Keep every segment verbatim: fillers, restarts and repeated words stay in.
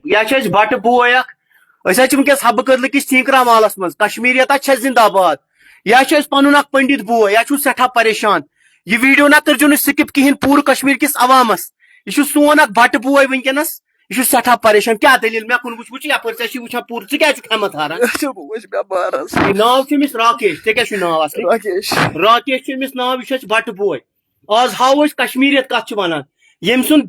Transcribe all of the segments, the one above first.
یا چھِ اَسہِ بَٹہٕ بوے اَکھ، أسۍ حظ چھِ وٕنکیٚس حبہٕ کٔدلہٕ کِس چینکرا محلَس منٛز، کشمیٖریت حظ چھےٚ زِندہ باد۔ یا چھِ اَسہِ پَنُن اَکھ پنڈت بوے، یا چھُو سٮ۪ٹھاہ پریشان۔ یہِ ویٖڈیو نہ کٔرۍزیو نہٕ skip کِہیٖنۍ پوٗرٕ کشمیٖر کِس عوامَس۔ یہِ چھُ سون اَکھ بَٹہٕ بوے وٕنکیٚنَس، یہِ چھُ سٮ۪ٹھاہ پریشان۔ کیٛاہ دٔلیٖل؟ مےٚ کُن وٕچھ، وٕچھ یَپٲرۍ، ژےٚ چھُے وٕچھان پوٗرٕ، ژٕ کیٛازِ چھُکھ ہٮ۪مَتھ ہاران؟ اچھا، بہٕ وٕچھِ مےٚ بارَس۔ ناو چھُ أمِس راکیش، ژےٚ کیٛاہ چھُے ناو اَصلی؟ راکیش۔ راکیش چھُ أمِس ناو، یہِ چھُ اَسہِ بَٹہٕ بوے۔ آز ہاوو أسۍ کشمیٖریت کَتھ چھِ وَنان، ییٚمۍ سُنٛد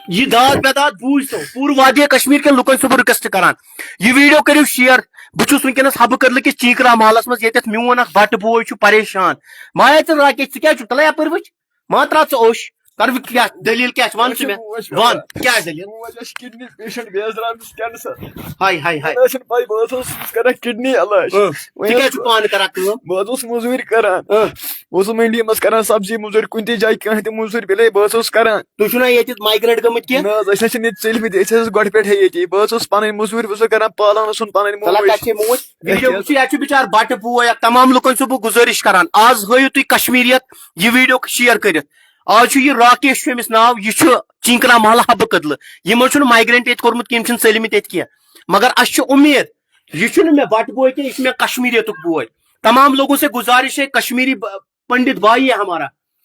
یہِ داد بے داد بوٗز تو، پوٗرٕ وادی کشمیٖر کٮ۪ن لُکن چھُس بہٕ request کران، یہِ ویٖڈیو کٔرِو share۔ بہٕ چھُس وٕنکیٚنس حبہٕ کٔدلہٕ کِس چینکرا محلس منٛز، ییٚتٮ۪تھ میون اکھ بٹہٕ بوے چھُ پریشان۔ ما ژٕ راکیش، ژٕ کیٛازِ چھُکھ تَلے یپٲرۍ وٕچھ؟ ما ترٛاو ژٕ اوٚش، کر وۄنۍ کیٛاہ دٔلیٖل کیٛاہ چھِ؟ وَن ژٕ مےٚ، وَن کیٛاہ دٔلیٖل؟ بوے چھُ کِڈنی پیشنٹ، بیٚیہِ حظ درٛاو أمِس کینسر۔ ہاے، ہاے، ہاے۔ مےٚ حظ چھُنہٕ پَے، بہٕ حظ اوسُس أمِس کران کِڈنی علاج۔ اۭں۔ ژٕ وۄنۍ کیٛازِ حظ چھُکھ پانہٕ کران کٲم؟ بہٕ حظ اوسُس مٔزوٗرۍ کران۔ اۭں۔ بہٕ اوسُس منڈی منٛز کران سبزی موٚزوٗرۍ، کُنہِ تہِ جایہِ کانٛہہ تہِ موٚزوٗرۍ مِلے، بہٕ حظ اوسُس کران۔ تُہۍ چھِو نا ییٚتہِ migrant گٔمٕتۍ کینٛہہ؟ نہ حظ، أسۍ حظ چھِنہٕ ییٚتہِ ژٔلمٕتۍ، أسۍ حظ ٲسۍ گۄڈٕ پٮ۪ٹھَے ییٚتی۔ بہٕ حظ اوسُس پَنٕنۍ موٚزوٗرۍ ووٚزوٗرۍ کران، پالان اوسُن پَنٕنۍ تَلہ موج۔ کَتہِ چھے موج؟ ویٖڈیو أتی حظ۔ وٕچھِو، یَتھ چھُ بِچار بَٹہٕ بوے اَکھ، تمام لُکَن چھُس بہٕ گُزٲرِش کران، آز ہٲیِو تُہۍ کشمیٖریت، یہِ ویٖڈیو share کٔرِتھ۔ آز چھُ یہِ راکیش چھُ أمِس ناو، یہِ چھُ چینکرا محلہٕ حبہٕ کٔدلہٕ۔ یِمو چھُنہٕ migrant ییٚتہِ کوٚرمُت کینٛہہ، یِم چھِنہٕ ژٔلمٕتۍ ییٚتہِ کینٛہہ۔ مگر اَسہِ چھِ اُمید، یہِ چھُنہٕ مےٚ بَٹہٕ بوے کینٛہہ، یہِ چھُ مےٚ کشمیٖریتُک بوے۔ تمام لوگوں سے گزارش ہے، کشمیری ب-، پنڈت بھائی ہے ہمارا،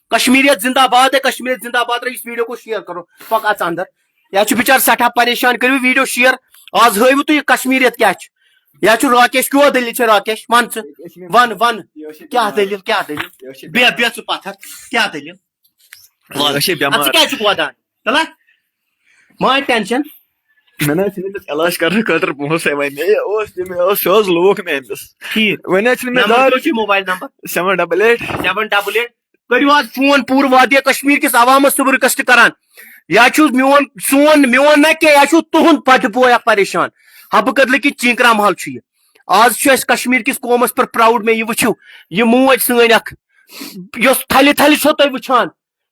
کشمیریت زندہ باد ہے، کشمیریت زندہ باد رہے، اس ویڈیو کو share کرو۔ پک اژ اندر، یا چھُ بِچار سٮ۪ٹھاہ پریشان، کٔرِو ویڈیو share۔ آز ہٲیِو تُہۍ یہِ کشمیریت کیٛاہ چھُ۔ یا چھُ راکیش، کیٛاہ دٔلیٖل چھےٚ راکیش؟ وَن ژٕ، وَن، وَن۔ کیٛاہ دٔلیٖل، کیٛاہ دٔلیٖل؟ بیٚہہ، بیٚہہ ژٕ پَتھر، کیٛاہ دٔلیٖل؟ وَن۔ أسۍ چھِ اَدٕ ژٕ بیمار۔ کیٛازِ چھُکھ وَدان؟ تَلہ، ما ہے ٹٮ۪نشن۔ مےٚ نہ حظ چھِنہٕ أمِس علاج کرنہٕ خٲطرٕ پونٛسَے وۄنۍ۔ مےٚ اوس، مےٚ اوس، سُہ حظ لوٗکھ مےٚ أمِس۔ ٹھیٖک۔ وۄنۍ حظ چھِنہٕ مےٚ نمبر زیادٕ۔ کیٛاہ چھُے mobile number? Seven double eight۔ Seven double eight۔ کٔرِو حظ فون پوٗرٕ وادی کشمیر کِس عوامس، چھُس بہٕ request کران۔ یا چھُ میون، سون، میون نہ کینٛہہ، یا چھُ تُہُنٛد پٹہٕ بوے اکھ پریشان۔ حبہٕ کدلہٕ کِس چینکرا محل چھُ یہِ۔ آز چھُ اَسہِ کشمیر کِس قومس پٮ۪ٹھ proud۔ مےٚ یہِ وٕچھِو، یہِ موج سٲنۍ اکھ، یۄس تھلہِ تھلہِ چھو تُہۍ وٕچھان،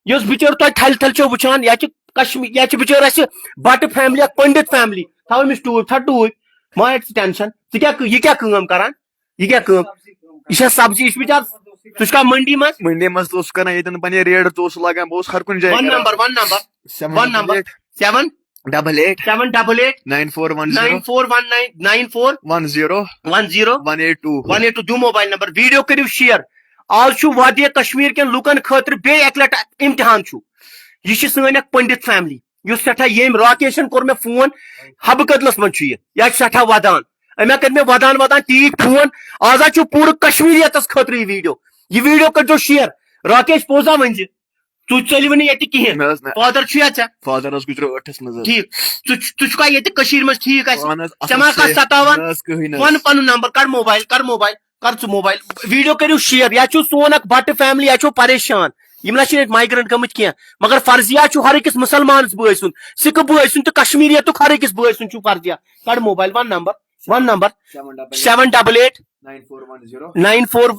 یۄس بِچٲر تۄہہِ تھلہِ تھلہِ چھو وٕچھان، یا چھِ کشمیر، یا چھِ بِچٲر اَسہِ بٹہٕ family، اکھ پنڈت family۔ تھاو أمِس ٹوٗپۍ، تھاو ٹوٗپۍ۔ ما ہیٚکہِ ژٕ ٹینشن۔ ژٕ کیٛاہ کٲ-، یہِ کیٛاہ کٲم کران؟ یہِ کیٛاہ کٲم؟ یہِ چھا سبزی؟ یہِ چھُ بِچار، ژٕ چھُکھا منڈی منٛز؟ منڈی منٛز تہِ اوسُس کران، ییٚتٮ۪ن پننہِ ریڈ تہِ اوسُس لاگان، بہٕ اوسُس ہر کُنہِ جایہِ ون کران۔ نمبر، ون نمبر، Seven ون double number. Eight۔ Seven۔ Double eight۔ Seven double eight۔ Nine four one zero۔ Nine four one nine، nine four۔ One zero۔ One zero۔ One eight two۔ One eight two۔ دِیِو mobile number, video کٔرِو share۔ آز چھُ وادی کشمیر کٮ۪ن لُکن خٲطرٕ بیٚیہِ اکہِ لٹہِ امتحان چھُ۔ یہِ چھِ سٲنۍ اکھ پنڈت family، یُس سٮ۪ٹھاہ، ییٚمۍ راکیشن کوٚر مےٚ فون، حبہٕ کدلس منٛز چھُ یہِ، یہِ حظ چھُ سٮ۪ٹھاہ ودان۔ أمۍ ہا کٔرۍ مےٚ ودان ودان ٹیٖک فون۔ آز حظ چھُ پوٗرٕ کشمیریتس خٲطرٕ یہِ ویڈیو۔ یہِ ویڈیو کٔرۍزیو share۔ راکیش، پوٚز ہا ؤنۍ زِ ژٕ ژٔلِو نہٕ ییٚتہِ کِہیٖنۍ۔ نہ حظ، نہ۔ Father چھُیا ژےٚ؟ Father حظ گُزریو ٲٹھس منٛز حظ۔ ٹھیٖک۔ ژٕ چھُ-، ژٕ چھُکھا ییٚتہِ کٔشیٖرِ منٛز ٹھیٖک آسہِ؟ اہن حظ، ژےٚ ما اصل کانٛہہ صحت۔ ستاوان؟ نہ حظ، کٕہٕنۍ نہٕ حظ۔ وَن پَنُن نمبر، کَڑ موبایل، کَڑ موبایل، کَر ژٕ موبایل۔ ویڈیو کٔرِو share، یا چھُ سون اکھ بٹہٕ family، یا چھُ پریشان۔ یِم نہ چھِنہٕ ییٚتہِ migrant گٔمٕتۍ کینٛہہ، مگر فرضیہ چھُ ہر أکِس مُسلمانَس بٲے سُنٛد، سِکہٕ بٲے سُنٛد تہٕ کشمیٖریتُک ہر أکِس بٲے سُنٛد چھُ فرضیہ۔ کَڑ موبایل، وَن نمبر، وَن number. Seven double eight۔ Seven double eight۔ Nine four one zero۔ Nine four۔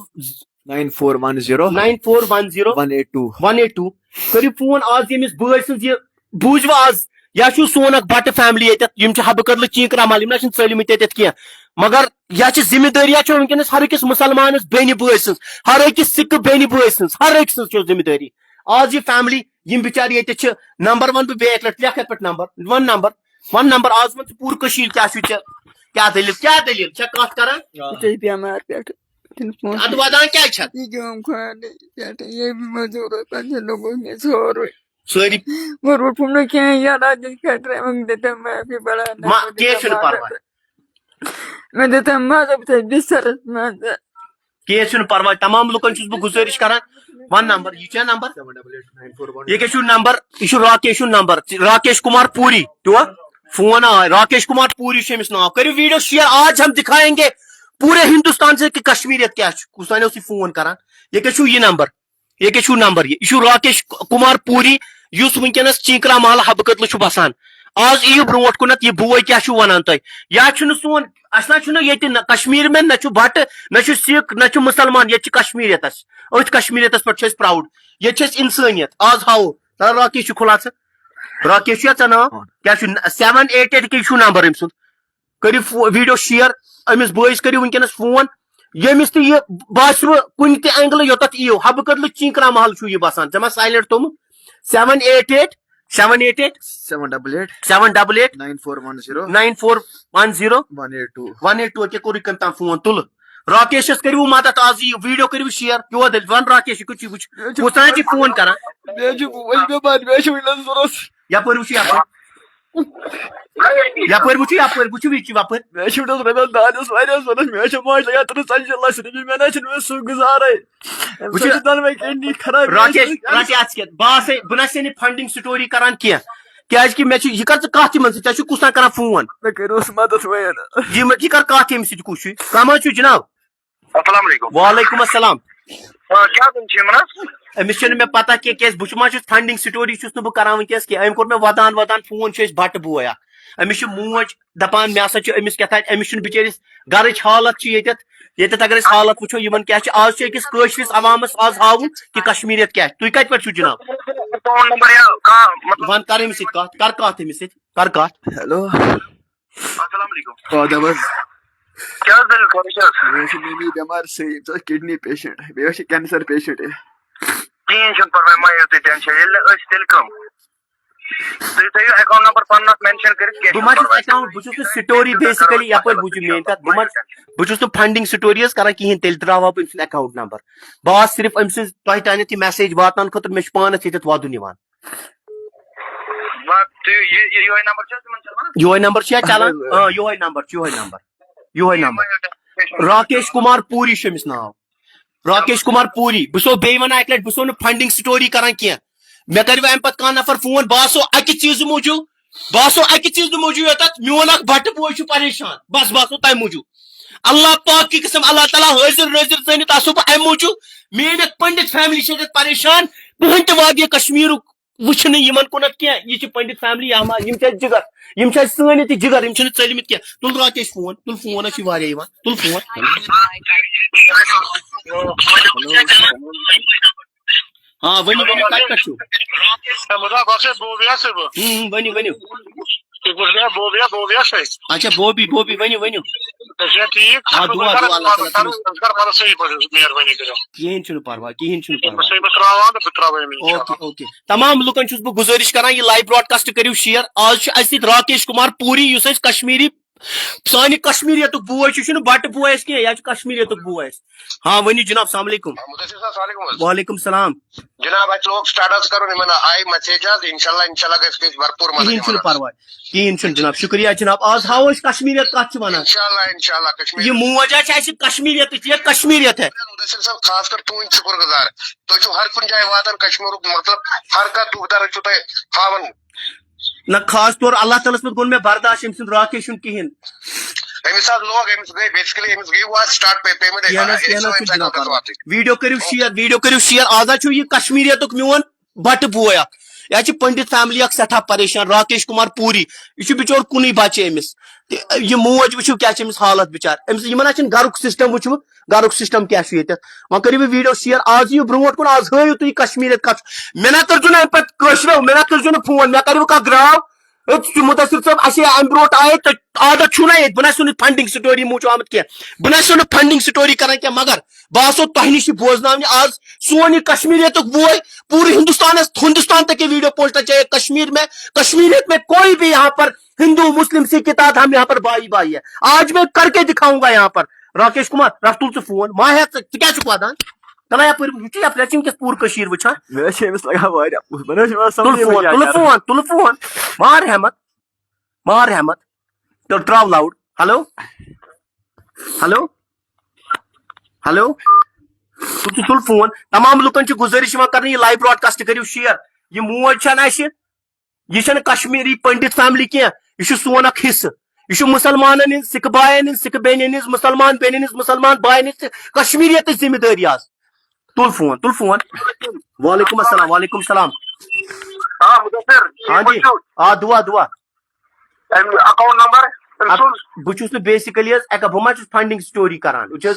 Nine four one zero۔ Nine four one zero۔ One eight two۔ One eight two۔ کٔرِو فون آز ییٚمِس بٲے سٕنٛز یہِ بوٗزِو آز، یا چھُ سون اکھ بٹہٕ family ییٚتٮ۪تھ، یِم چھِ حبہٕ کدلہٕ چینکرا محل، یِم نہ چھِنہٕ ژٔلمٕتۍ ییٚتٮ۪تھ کینٛہہ، مگر یا چھِ ذمہٕ دٲری، یا چھِ وٕنکیٚنس ہر أکِس مُسلمانس بیٚنہِ بٲے سٕنٛز، ہر أکِس سِکہٕ بیٚنہِ بٲے سٕنٛز، ہر أکۍ سٕنٛز چھِ ذمہٕ دٲری۔ آز یہِ family، یِم بِچارٕ ییٚتٮ۪تھ چھِ، نمبر وَن بہٕ بیٚیہِ اکہِ لٹہِ، لیکھ یَتھ پٮ۪ٹھ نمبر، وَن نمبر، وَن نمبر، آز وَن ژٕ پوٗرٕ کٔشیٖر کیٛاہ چھُے ژےٚ، کیٛاہ دٔلیٖل، کیٛاہ دٔلیٖل چھےٚ کتھ کران؟ یہِ چھِ بیمار پٮ۪ٹھٕ، تٔمِس پونٛسہٕ اَدٕ ودان کیٛازِ چھَکھ؟ یہِ کٲم کھارنٕچ پٮ۪ٹھٕ، ییٚمہِ موٚزوٗرو پَتہٕ چھِ لوٚگُس مےٚ سورُے۔ سٲری۔ بہٕ روٗدُم نہٕ کینٛہہ یَلہٕ اَتھ خٲطرٕ، وۄنۍ دِتم معٲفی بَڑان۔ ما-، کینٛہہ چھُنہٕ پَرواے۔ مےٚ دِتم مَزٕ بہٕ تھَس بِستَرَس منٛز۔ کینٛہہ چھُنہٕ پَرواے، تمام لُکَن چھُس بہٕ گُزٲرِش کران، وَن نمبر، یہِ چھا نمبر؟ یہِ کیٛاہ چھُ نمبر؟ یہِ چھُ راکیش سُنٛد نمبر، راکیش کمار پوٗری، تہِ وا؟ فون آ، راکیش کمار پوٗری چھُ أمِس ناو۔ کٔرِو ویڈیو share، آج ہم دکھائیں گے پورے ہندوستان سے کہ کشمیریت کیٛاہ چھُ، کُس تانۍ اوس یہِ فون کران۔ یہِ کیٛاہ چھُ یہِ نمبر؟ یہِ کیٛاہ چھُو نمبر یہِ؟ یہِ چھُ راکیش کمار پوٗری، یُس وٕنکیٚنس چینکرا محلہٕ حبہٕ کدلہٕ چھُ بسان۔ آز یِیِو برونٛٹھ کُنتھ، یہِ بوے کیٛاہ چھُ وَنان تۄہہِ؟ یا چھُنہٕ سون، اَسہِ نہ چھُنہٕ ییٚتہِ نہ کشمیٖر منٛز، نہ چھُ بٹہٕ، نہ چھُ سِکھ، نہ چھُ مُسلمان، ییٚتہِ چھِ کشمیٖریتس۔ أتھۍ کشمیٖریتس پٮ۪ٹھ چھِ أسۍ proud۔ ییٚتہِ چھِ اَسہِ اِنسٲنیت۔ آز ہاوو، ترٛا راکیش چھُ کھُلان ژٕ۔ راکیش چھُ یا ژےٚ ناو؟ کیٛاہ چھُ؟ Seven eight eight کیٛاہ چھُو نمبر أمۍ سُنٛد؟ کٔرِو فو-، ویڈیو share، أمِس بٲیِس کٔرِو وٕنکیٚنَس فون، ییٚمِس تہِ یہِ باسِوٕ کُنہِ تہِ اینگلہٕ یوٚتَتھ یِیِو، حبہٕ کدلہٕ چینکرا محل چھُ یہِ باسان، ژےٚ ما silent تھوٚمُت؟ Seven eight eight seven eight eight seven double eight seven double eight nine four one zero nine four one zero one eight two one eight two. کیٛاہ کوٚرُے کٔمۍ تام فون؟ تُلہٕ۔ راکیشس کٔرِو مدد، آز یہِ ویڈیو کٔرِو شیئر۔ یور دٔلۍ وَن راکیش، یہِ کُس چھُ، یہِ کُس چھُ، کُس تام چھِ فون کران۔ مےٚ چھُ وٕنہِ بٮ۪مار، مےٚ چھُ وٕنہِ ضوٚرَتھ۔ یپٲرۍ وٕچھِو، یپٲرۍ۔ یپٲرۍ وٕچھِو، یپٲرۍ وٕچھِو، یہِ چھِ یپٲرۍ۔ مےٚ چھِ وٕنہِ رۄپیَس دانَس واریاہ ضوٚرَتھ، مےٚ چھِ ماجہِ لگان تٕرٛہ ژَتجی لَچھ رۄپیہِ، مےٚ نہ چھِنہٕ وۄنۍ سُہ گُزارَے۔ وٕچھِو، أمِس چھِ دۄنوَے کِڈنی خراب، مےٚ راکیش، چھِ راکیش، اَتھ کیٛاہ؟ بہٕ آسے، بہٕ نہ سا نہٕ فنڈنگ سٹوری کران کینٛہہ، کیٛازِ کہِ مےٚ چھُ، یہِ کر ژٕ کتھ یِمن سۭتۍ، ژےٚ چھُ کُس تام کران فون؟ مےٚ کٔرِو سُہ مدد وۄنۍ۔ یہِ مےٚ، یہِ کر کتھ ییٚمِس سۭتۍ، کُس چھُ؟ کم حظ چھُ جناب؟ السلام علیکم۔ وعلیکم السلام۔ آ، کیٛاہ دٔلیٖل چھِ یِمن حظ؟ أمِس چھَنہٕ مےٚ پتہ کینٛہہ، کیٛازِ بہٕ چھُس، ما چھُس فنڈنگ سٹوری چھُس نہٕ بہٕ کران وٕنکیٚس کینٛہہ۔ أمۍ کوٚر مےٚ ودان ودان فون، چھُ اَسہِ بٹہٕ بوے اکھ، أمِس چھِ موج دپان، مےٚ ہسا چھُ أمِس کیٛاہ تام، أمِس چھُنہٕ بِچٲرِس گرٕچ حالت چھِ ییٚتٮ۪تھ، ییٚتٮ۪تھ اگر أسۍ حالت وٕچھو، یِمن کیٛاہ چھِ، آز چھِ أکِس کٲشرِس عوامس آز ہاوُن کہِ کشمیٖریت کیٛاہ چھِ۔ تُہۍ کتہِ پٮ۪ٹھ چھِو جناب؟ فون نمبر یا کانٛہہ، مطلب، وَن، کر أمِس سۭتۍ کتھ، کر کتھ أمِس سۭتۍ، کر کتھ۔ ہیلو۔ السلام علیکم۔ آداب حظ۔ کیٛاہ حظ دٔلیٖل، خٲرٕے چھا حظ؟ مےٚ حظ چھِ ممی بٮ۪مار صحیح، یِم چھِ حظ کِڈنی پیشنٹ، بیٚیہِ حظ چھِ کینسر پیشنٹ۔ کِہیٖنۍ چھُنہٕ پرواے، مہ ہیٚیِو تُہۍ ٹینشن، ییٚلہِ نہٕ أسۍ تیٚلہِ کٕم؟ تُہۍ تھٲیِو اکاؤنٹ نمبر پنُن اَتھ مینشن کٔرِتھ، کینٛہہ بہٕ ما چھُس چھُنہٕ پرواے۔ اکاؤنٹ، بہٕ چھُس نہٕ سٹوری بیسیکلی، یپٲرۍ بوٗزِو میٲنۍ کتھ، بہٕ ما، بہٕ چھُس نہٕ فنڈنگ سٹوری حظ کران کِہیٖنۍ، تیٚلہِ تراوہا بہٕ أمۍ سُنٛد اکاؤنٹ نمبر۔ بہٕ آس صرف أمۍ سٕنٛز، تۄہہِ تانٮ۪تھ یہِ میسیج واتناونہٕ خٲطرٕ، مےٚ چھُ پانس ییٚتٮ۪تھ ودُن یِوان۔ بس، تُہۍ، یہِ، یہِ، یِہوٚے نمبر چھا تِمن چلان؟ یِہوٚے نمبر چھُ یا چلان؟ اہن حظ۔ آ، یِہوٚے نمبر چھُ، یِہوٚے نمبر، یِہوٚے نمبر۔ راکیش کمار پوری چھُ أمِس ناو۔ راکیش کمار پوری، بہٕ چھُسو بیٚیہِ وَنان اَکہِ لَٹہِ، بہٕ چھُسو نہٕ فنڈنگ سٹوری کران کینٛہہ۔ مےٚ کَرِ وۄنۍ اَمہِ پَتہٕ کانٛہہ نفر فون، بہٕ آسو اَکہِ چیٖزٕ موٗجوٗب، بہٕ آسو اَکہِ چیٖزٕ موٗجوٗب یوٚتَتھ، میون اکھ بَٹہٕ بوے چھُ پریشان، بس بہٕ آسو تَمہِ موٗجوٗب۔ اللہ پاک کی قسم، اللہ تعالیٰ حٲضِر نٲضِر زٲنِتھ آسو بہٕ اَمہِ موٗجوٗب۔ میٲنۍ یَتھ پنڈت فیملی چھِ ییٚتٮ۪تھ پریشان، کٕہٕنۍ تہِ واقعہٕ کشمیٖرُک وٕچھنہٕ یِمن کُنتھ کینٛہہ۔ یہِ چھِ پنڈت فیملی، یِم چھِ اَسہِ جِگر، یِم چھِ اَسہِ سٲنۍ تہِ جِگر، یِم چھِنہٕ ژٔلمٕتۍ کینٛہہ۔ تُل راکیش فون، تُل فون، اَسہِ چھِ واریاہ یِوان، تُل فون۔ ہاں، ؤنِو، ؤنِو، کَتہِ پٮ۪ٹھ چھِو؟ احمد عباس ہے، بوبیا سے بہٕ۔ ہُم، ہُم، ؤنِو، ؤنِو۔ تُہۍ کُس چھِو؟ بوبیا، بوبیا سے۔ اچھا، بوبی، بوبی، ؤنِو، ؤنِو۔ تُہۍ چھِو ٹھیٖک؟ آ، دُعا، دُعا، اللہ تعالیٰ کٔرِنَس۔ کر، کر، کر، صحیح پٲٹھۍ، مہربٲنی کٔرِتھ۔ کِہیٖنۍ چھُنہٕ پرواے، کِہیٖنۍ چھُنہٕ پرواے۔ بہٕ ترٛاوان تہٕ بہٕ ترٛاوٕ أمِس، اوکے، انشاءاللہ۔ اوکے۔ تمام لُکن چھُس بہٕ گُزٲرِش کران، یہِ لایو براڈکاسٹ کٔرِو شیئر۔ آز چھُ اَسہِ سۭتۍ راکیش کُمار پوٗری، یُس اَسہِ کشمیٖری، سانہِ کشمیٖریتُک بوے چھُ، یہِ چھُنہٕ بٹہٕ بوے اَسہِ کینٛہہ، یہِ حظ چھُ کشمیٖریتُک بوے اَسہِ۔ ہاں، ؤنِو جناب، السلام علیکم۔ مدثر صاحب، السلام علیکم حظ۔ وعلیکم السلام۔ جناب، اَسہِ لوگ سٹارٹ حظ کَرُن، یِمن آیہِ میسیج حظ، انشاءاللہ، انشاءاللہ گژھِ، گژھِ بھرپوٗر مدد کِہیٖنۍ یِمن چھُنہٕ حظ۔ پرواے، کِہیٖنۍ چھُنہٕ جناب، شُکریہ جناب۔ آز ہاوو أسۍ کشمیٖریت کَتھ چھِ وَنان۔ انشاءاللہ، انشاءاللہ، کشمیٖر۔ یہِ موج حظ چھِ اَسہِ کشمیٖریتٕچ، یہِ کشمیٖریت ہے۔ مدثر صٲب، خاص کر تُہٕنٛدۍ شُکُر گُزار۔ تُہۍ چھِو ہر کُنہِ جایہِ واتان، کشمیٖرُک مطلب ہر کانٛہہ دُکھ درد چھُو تُہۍ ہاوان۔ نہ، خاص طور اللہ تعالیٰ ہَس منٛز گوٚو نہٕ مےٚ برداش أمۍ سُنٛد راکیش سُنٛد کِہیٖنۍ۔ أمِس حظ لوگ، أمِس گٔے basically، أمِس گٔے وۄنۍ start pay-، payment کینٛہہ نہ حظ، کینٛہہ نہ حظ چھُنہٕ جناب پرواے۔ ویڈیو کٔرِو شیئر، ویڈیو کٔرِو شیئر۔ آز حظ چھُ یہِ کشمیٖریتُک میون بٹہٕ بوے اکھ۔ یہِ حظ چھِ پنڈت فیملی اکھ سٮ۪ٹھاہ پریشان، راکیش کمار پوٗری۔ یہِ چھُ بِچور کُنُے بچہٕ أمِس۔ تہٕ یہِ موج وٕچھِو کیٛاہ چھِ أمِس حالت بِچار۔ أمِس، یِمن حظ چھِنہٕ گرُک سسٹم وٕچھمُت، گرُک سسٹم کیٛاہ چھُ ییٚتٮ۪تھ۔ وۄنۍ کٔرِو یہِ ویڈیو شیئر، آز یِیِو برونٛٹھ کُن، آز ہٲیِو تُہۍ یہِ کشمیٖریت کتھ چھُ۔ مےٚ نہ کٔرۍزیو نہٕ اَمہِ پتہٕ کٲشرٮ۪و، مےٚ نہ کٔرۍزیو نہٕ فون، مےٚ کٔرِو کانٛہہ گراو۔ ہے، ژٕ چھُکھ مُدثر صٲب، اَسہِ ہے اَمہِ برونٛٹھ آیے تہٕ عادت چھُو نہ ییٚتہِ، بہٕ نہ چھُس نہٕ فنڈنگ سٹوری موٗجوٗب آمُت کینٛہہ، بہٕ نہ چھُس نہٕ فنڈنگ سٹوری کران کینٛہہ، مگر بہٕ آسو تۄہہِ نِش یہِ بوزناونہِ آز۔ سون یہِ کشمیٖریتُک بوے، پوٗرٕ ہندوستانس، ہندوستان تک یہ ویڈیو پہنچنا چاہیے، کشمیر میں، کشمیریت میں کوئی بھی یہاں پر ہندو، مسلم، سکھ کے تحت ہم یہاں پر بھائی بھائی ہے۔ آج میں کر کے دکھاؤں گا یہاں پر۔ راکیش کمار، رٹھ تُل ژٕ فون، ما ہیٚکھ ژٕ، ژٕ کیٛاہ چھُکھ وَدان؟ تَلہ یَپٲرۍ، یہِ چھُ یَپٲرۍ، یہِ چھُ وٕنکیٚس پوٗرٕ کٔشیٖر وٕچھان۔ مےٚ حظ چھِ أمِس لگان واریاہ پونٛسہٕ، بہٕ نہ حظ چھُس یِوان تُل سمجھے فون، وۄنۍ کیٛاہ تُلہٕ کرٕ۔ فون، تُلہٕ فون۔ مار ہٮ۪مت، مار ہٮ۪مت۔ تیٚلہِ ترٛاو loud۔ ہیلو؟ ہیلو؟ ہیلو؟ تُل، تُل، تُل فون۔ تمام لُکن چھِ گُزٲرِش یِوان کرنہٕ، یہِ live broadcast کٔرِو share۔ یہِ موج چھَنہٕ اَسہِ، یہِ چھَنہٕ کشمیٖری پنڈت family کینٛہہ، یہِ چھُ سون اکھ حصہٕ۔ یہِ چھُ مُسلمانن ہٕنٛز، سِکھ باین ہٕنٛز، سِکھ بیٚنٮ۪ن ہٕنٛز، مُسلمان بیٚنٮ۪ن ہٕنٛز، مُسلمان باین ہٕنٛز تہٕ کشمیٖریتٕچ ذمہٕ دٲری آز۔ تُل فون، تُل فون۔ وعلیکم السلام، وعلیکم السلام۔ آ، مُدثر، ہاں ٹھیٖک جی۔ پٲٹھۍ چھِو؟ آ، دُعا، دُعا۔ اَمہِ account number أمۍ اَدٕ سُنٛد؟ بہٕ چھُس نہٕ basically حظ، اَکہ، بہٕ ما چھُس فنڈنگ سٹوری کران؟ وٕچھ حظ،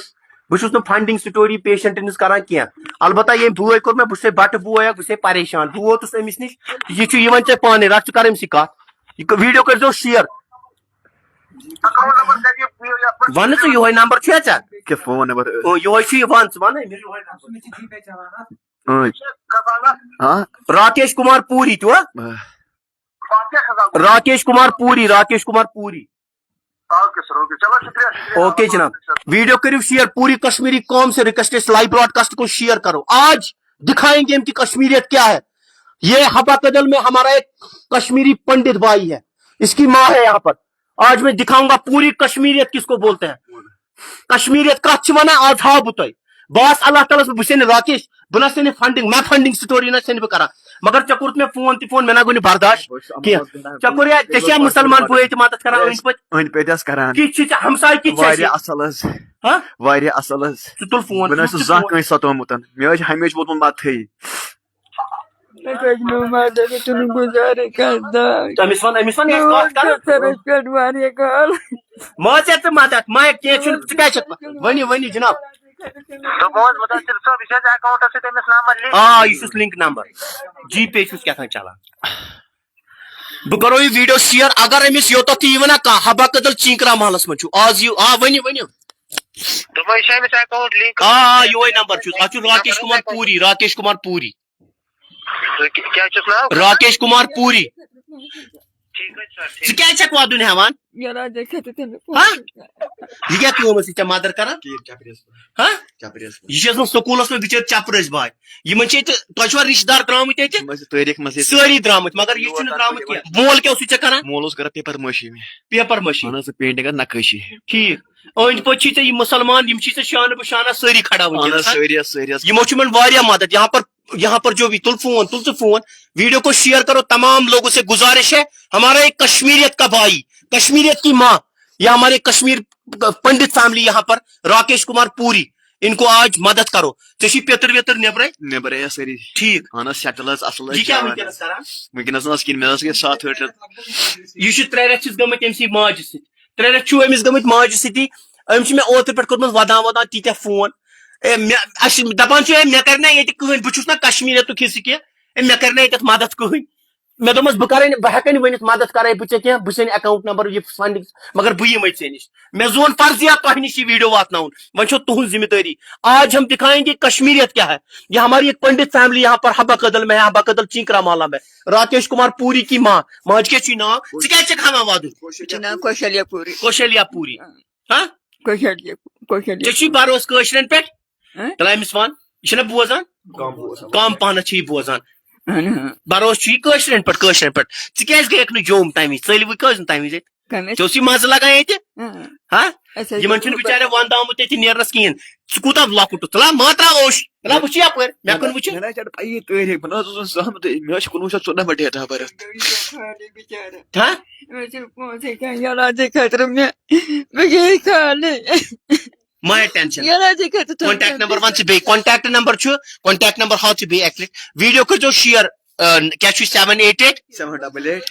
بہٕ چھُس نہٕ فنڈنگ سٹوری پیشنٹن ہٕنٛز کران کینٛہہ۔ البتہ ییٚمۍ بوے کوٚر مےٚ، بہٕ چھُسے بٹہٕ بوے اکھ، بہٕ چھُسے پریشان۔ بہٕ ووتُس أمِس نِش، یہِ چھُ یِوان ژےٚ پانے، رَٹھ ژٕ کر أمۍ سٕے کتھ۔ یہِ video کٔرۍزیو share۔ Account number کر یہِ، یہِ، یہِ، یَتھ پٮ۪ٹھ وَن نہٕ ژٕ، یِہوٚے number چھُ یا ژےٚ؟ کیٛاہ phone number؟ او، یِہوٚے چھُ یہِ، وَن ژٕ، وَن أمِس۔ اۭں۔ کَس اَنٛدر؟ ہاں؟ راکیش کُمار پوٗری، تی وا؟ آ۔ راکیش کمار پوری، راکیش کمار پوری۔ اوکے سر، اوکے، چلو، شکریہ، شکریہ۔ اوکے جناب، ویڈیو کٔرِو شیئر، پوٗرٕ کشمیٖری قوم سے ریکویسٹ ہے، اس لائیو براڈکاسٹ کو شیئر کرو۔ آج دکھائیں گے ہم کہ کشمیریت کیا ہے۔ یہ حبہ کدل میں ہمارا ایک کشمیری پنڈت بھائی ہے، اس کی ماں ہے یہاں پر۔ آج میں دکھاؤں گا پوری کشمیریت کس کو بولتے ہیں۔ کشمیریت کتھ چھِ ونان، آز ہاو بہٕ تۄہہِ۔ بہٕ آس اللہ تعالیٰ ہس، بہٕ چھُسے نہٕ راکیش، بہٕ نہ چھُسے نہٕ فنڈنگ، مےٚ فنڈنگ سٹوری نہ چھَس نہٕ بہٕ کران۔ مگر ژےٚ کوٚرُتھ مےٚ فون تہِ فون، مےٚ نہ گوٚو نہٕ برداش کینٛہہ۔ ژےٚ کوٚر یا، ژےٚ چھِ یا مُسلمان بٲے تہِ مدد کران أنٛدۍ پٔتۍ؟ أنٛدۍ پٔتۍ حظ کران۔ کِتھ چھِ ژےٚ ہمساے کِتھ چھِ واریاہ اَسہِ؟ اصل حظ۔ ہاں؟ واریاہ اصل حظ۔ ژٕ تُل فون، بہٕ نہ ژٕ چھُس تُل زانٛہہ فون۔ کٲنٛسہِ ستومُت۔ مےٚ حظ چھِ ہمیشہِ ووتمُت مدتھٕے۔ أمِس وَن، أمِس وَن، یہِ کَتھ کَر۔ سَرَس پٮ۪ٹھ واریاہ کال۔ ما ژےٚ تہٕ مدد، ما کینٛہہ چھُنہٕ، ژٕ کیٛازِ چھَکھ، ؤنِو، ؤنِو جِناب۔ دوٚپمو حظ، مُدثِر صٲب، یہِ چھِ اَسہِ اٮ۪کاوُنٛٹَس سۭتۍ أمِس نمبر لِنک۔ آ، یہِ چھُس لِنک نمبر۔ جی پے چھُس کیٛاہ تام چَلان۔ بہٕ کَرو یہِ ویٖڈیو شِیَر، اگر أمِس یوٚتَتھ تہِ یِیہِ وَنا کانٛہہ، حبہ کدل چینکرا محلَس منٛز چھُ۔ آز یِیِو، آ، ؤنِو، ؤنِو۔ دوٚپمَے، یہِ چھُ أمِس اٮ۪کاوُنٛٹ لِنک۔ آ، آ، یِہوٚے نمبر چھُس۔ اَتھ چھُ راکیش کُمار پوٗری، راکیش کُمار پوٗری۔ کیٛاہ چھُس ناو؟ راکیش کُمار پوٗری۔ ٹھیٖک حظ چھُ سَر، ٹھیٖک۔ ژٕ کیٛازِ چھَکھ وَدُن ہٮ۪وان؟ یہِ راجا کھیٚتہٕ تٔمِس ہا؟ یہِ کیٛاہ کٲم ٲسٕے ژےٚ مَدر کران؟ ٹھیٖک، چپرِس۔ ہا؟ چپرِس۔ یہِ چھِ ٲسمٕژ سکوٗلَس منٛز بِچٲرۍ چپرٕسۍ باے۔ یِمَن چھِ ییٚتہِ، تۄہہِ چھُوا رِشتہٕ دار درٛامٕتۍ ییٚتہِ؟ یِم ٲسۍ تٲریٖخ منٛز ییٚتہِ۔ سٲری درٛامٕتۍ، مگر یہِ چھُنہٕ درٛامُت کینٛہہ۔ مول کیٛاہ اوسُے ژےٚ کران؟ مول اوس کران پیپر مٲشی مےٚ۔ پیپر مٲشی۔ اَہَن حظ، سُہ painting حظ نقٲشی۔ ٹھیٖک۔ أنٛدۍ پٔکۍ چھِ ژےٚ یِم مُسلمان، یِم چھِ ژےٚ شانہٕ بہٕ شانہ سٲری کھڑا اَہَن وٕنکیٚنَس، حظ، ہا؟ سٲری حظ، سٲری حظ۔ یِمو چھُ یِمَن واریاہ مدد۔ یہاں پر، یہاں پر جو بھی، تُل فون، تُل ژٕ فون۔ ویڈیو کو شیئر کرو، تمام لوگوں سے گزارش ہے، ہمارا ایک کشمیریت کا بھائی، کشمیریت کی ماں، یا ہمارے کشمیر پنڈت فیملی یہاں پر، راکیش کمار پوری، ان کو آج مدد کرو۔ ژےٚ چھُے پیٚتٕر ویٚتٕر نیٚبرَے؟ نیٚبرَے حظ سٲری۔ ٹھیٖک۔ اَہَن حظ، settle حظ، اَصٕل حظ یہِ چھِ کیٛاہ یِوان۔ وٕنکیٚنَس کران؟ وٕنکیٚنَس نہٕ حظ کِہیٖنۍ، مےٚ حظ گٔے ستھ ٲٹھ رٮ۪تھ۔ یہِ چھُ ترٛےٚ رٮ۪تھ چھِس گٔمٕتۍ أمۍ سٕے ماجہِ سۭتۍ۔ ترٛےٚ رٮ۪تھ چھُ أمِس گٔمٕتۍ ماجہِ سۭتی۔ أمۍ چھِ مےٚ اوترٕ پٮ۪ٹھ کوٚرمُت وَدان وَدان تیٖتیٛاہ فون۔ اے، مےٚ، اَسہِ چھِ دَپان چھُ، "اے، مےٚ کَرِ نہ ییٚتہِ کٕہٕنۍ، بہٕ چھُس نہ کشمیٖریتُک حصہٕ کینٛہہ، اے، مےٚ کَرِ نہ ییٚتٮ۪تھ مدد کٕہٕنۍ۔" مےٚ دوٚپمَس، "بہٕ کَرَے نہٕ، بہٕ ہٮ۪کَے نہٕ ؤنِتھ مدد کَرَے بہٕ ژےٚ کینٛہہ، بہٕ چھُسَے نہٕ account number یہِ funding، مگر بہٕ یِمَے ژےٚ نِش۔" مےٚ زون فرضیہ تۄہہِ نِش یہِ ویڈیو واتناوُن، وۄنۍ چھو تُہٕنٛز ذمہ دٲری۔ آج ہم دکھائیں گے کشمیریت کیا ہے۔ یہ ہماری ایک پنڈت فیملی یہاں پر حبہ کدل میں ہے، حبہ کدل چینکرا محلہ میں۔ راکیش کمار پوری کی ماں، ماجہِ کیٛاہ چھُے ناو؟ ژٕ کیٛازِ چھَکھ ہاوان وَدُن؟ مےٚ چھُ ناو کوشلیا پوٗری۔ کوشلیا پوٗری۔ ہاں؟ کوشلیا، کوشلیا۔ ژےٚ چھُے بھروسہٕ کٲشرٮ۪ن پٮ۪ٹھ؟ ہاں؟ تَلہٕ أمِس وَن، یہِ چھُنہ بوزان؟ کم بوزان۔ کم پہنتھ چھُ یہِ بوزان۔ اہن حظ۔ بھروسہٕ چھُ یہِ کٲشرٮ۪ن پٮ۪ٹھ، کٲشرٮ۪ن پٮ۪ٹھ۔ ژٕ کیٛازِ گٔیَکھ نہٕ جوٚم تَمہِ وِزِ؟ ژٔلۍ وۄنۍ کٔژ نہٕ تَمہِ وِزِ اَتہِ؟ کَمہِ؟ ژےٚ اوسُے مَزٕ لگان ییٚتہِ؟ اۭں۔ ہاں؟ اَسہِ حظ یِمن چھُنہٕ بِچارٮ۪ن وَندٕ آمُت ییٚتہِ نیرنَس کِہیٖنۍ۔ ژٕ کوٗتاہ لۄکُٹ اوس؟ تَلہٕ ہا، ما ترٛاو اوٚش۔ تَلہٕ ہا، وٕچھ یَپٲرۍ۔ مےٚ کُن وٕچھ۔ مےٚ نہ حظ چھَنہٕ پَیی تٲریٖخ۔ بہٕ نہ حظ اوسُس زانٛہہ مٕتۍ۔ مےٚ حظ چھِ کُنوُہ شیٚتھ ژۄداہ پٮ۪ٹھ date of birth۔ ہاں؟ مےٚ چھِ پونٛسہٕ کانٛہہ علاجہِ خٲطرٕ مےٚ، بہٕ گٔیَس خالٕے۔ ما ہے ٹینشن۔ یہِ نہ حظ یہِ کَتہِ تھوٚو contact مےٚ number وَن ژٕ بیٚیہِ۔ Contact number چھُ، contact number ہاو ژٕ بیٚیہِ اَکہِ لَٹہِ۔ ویٖڈیو کٔرۍزیو share۔ آ، کیٛاہ چھُ؟ Seven eight eight seven double eight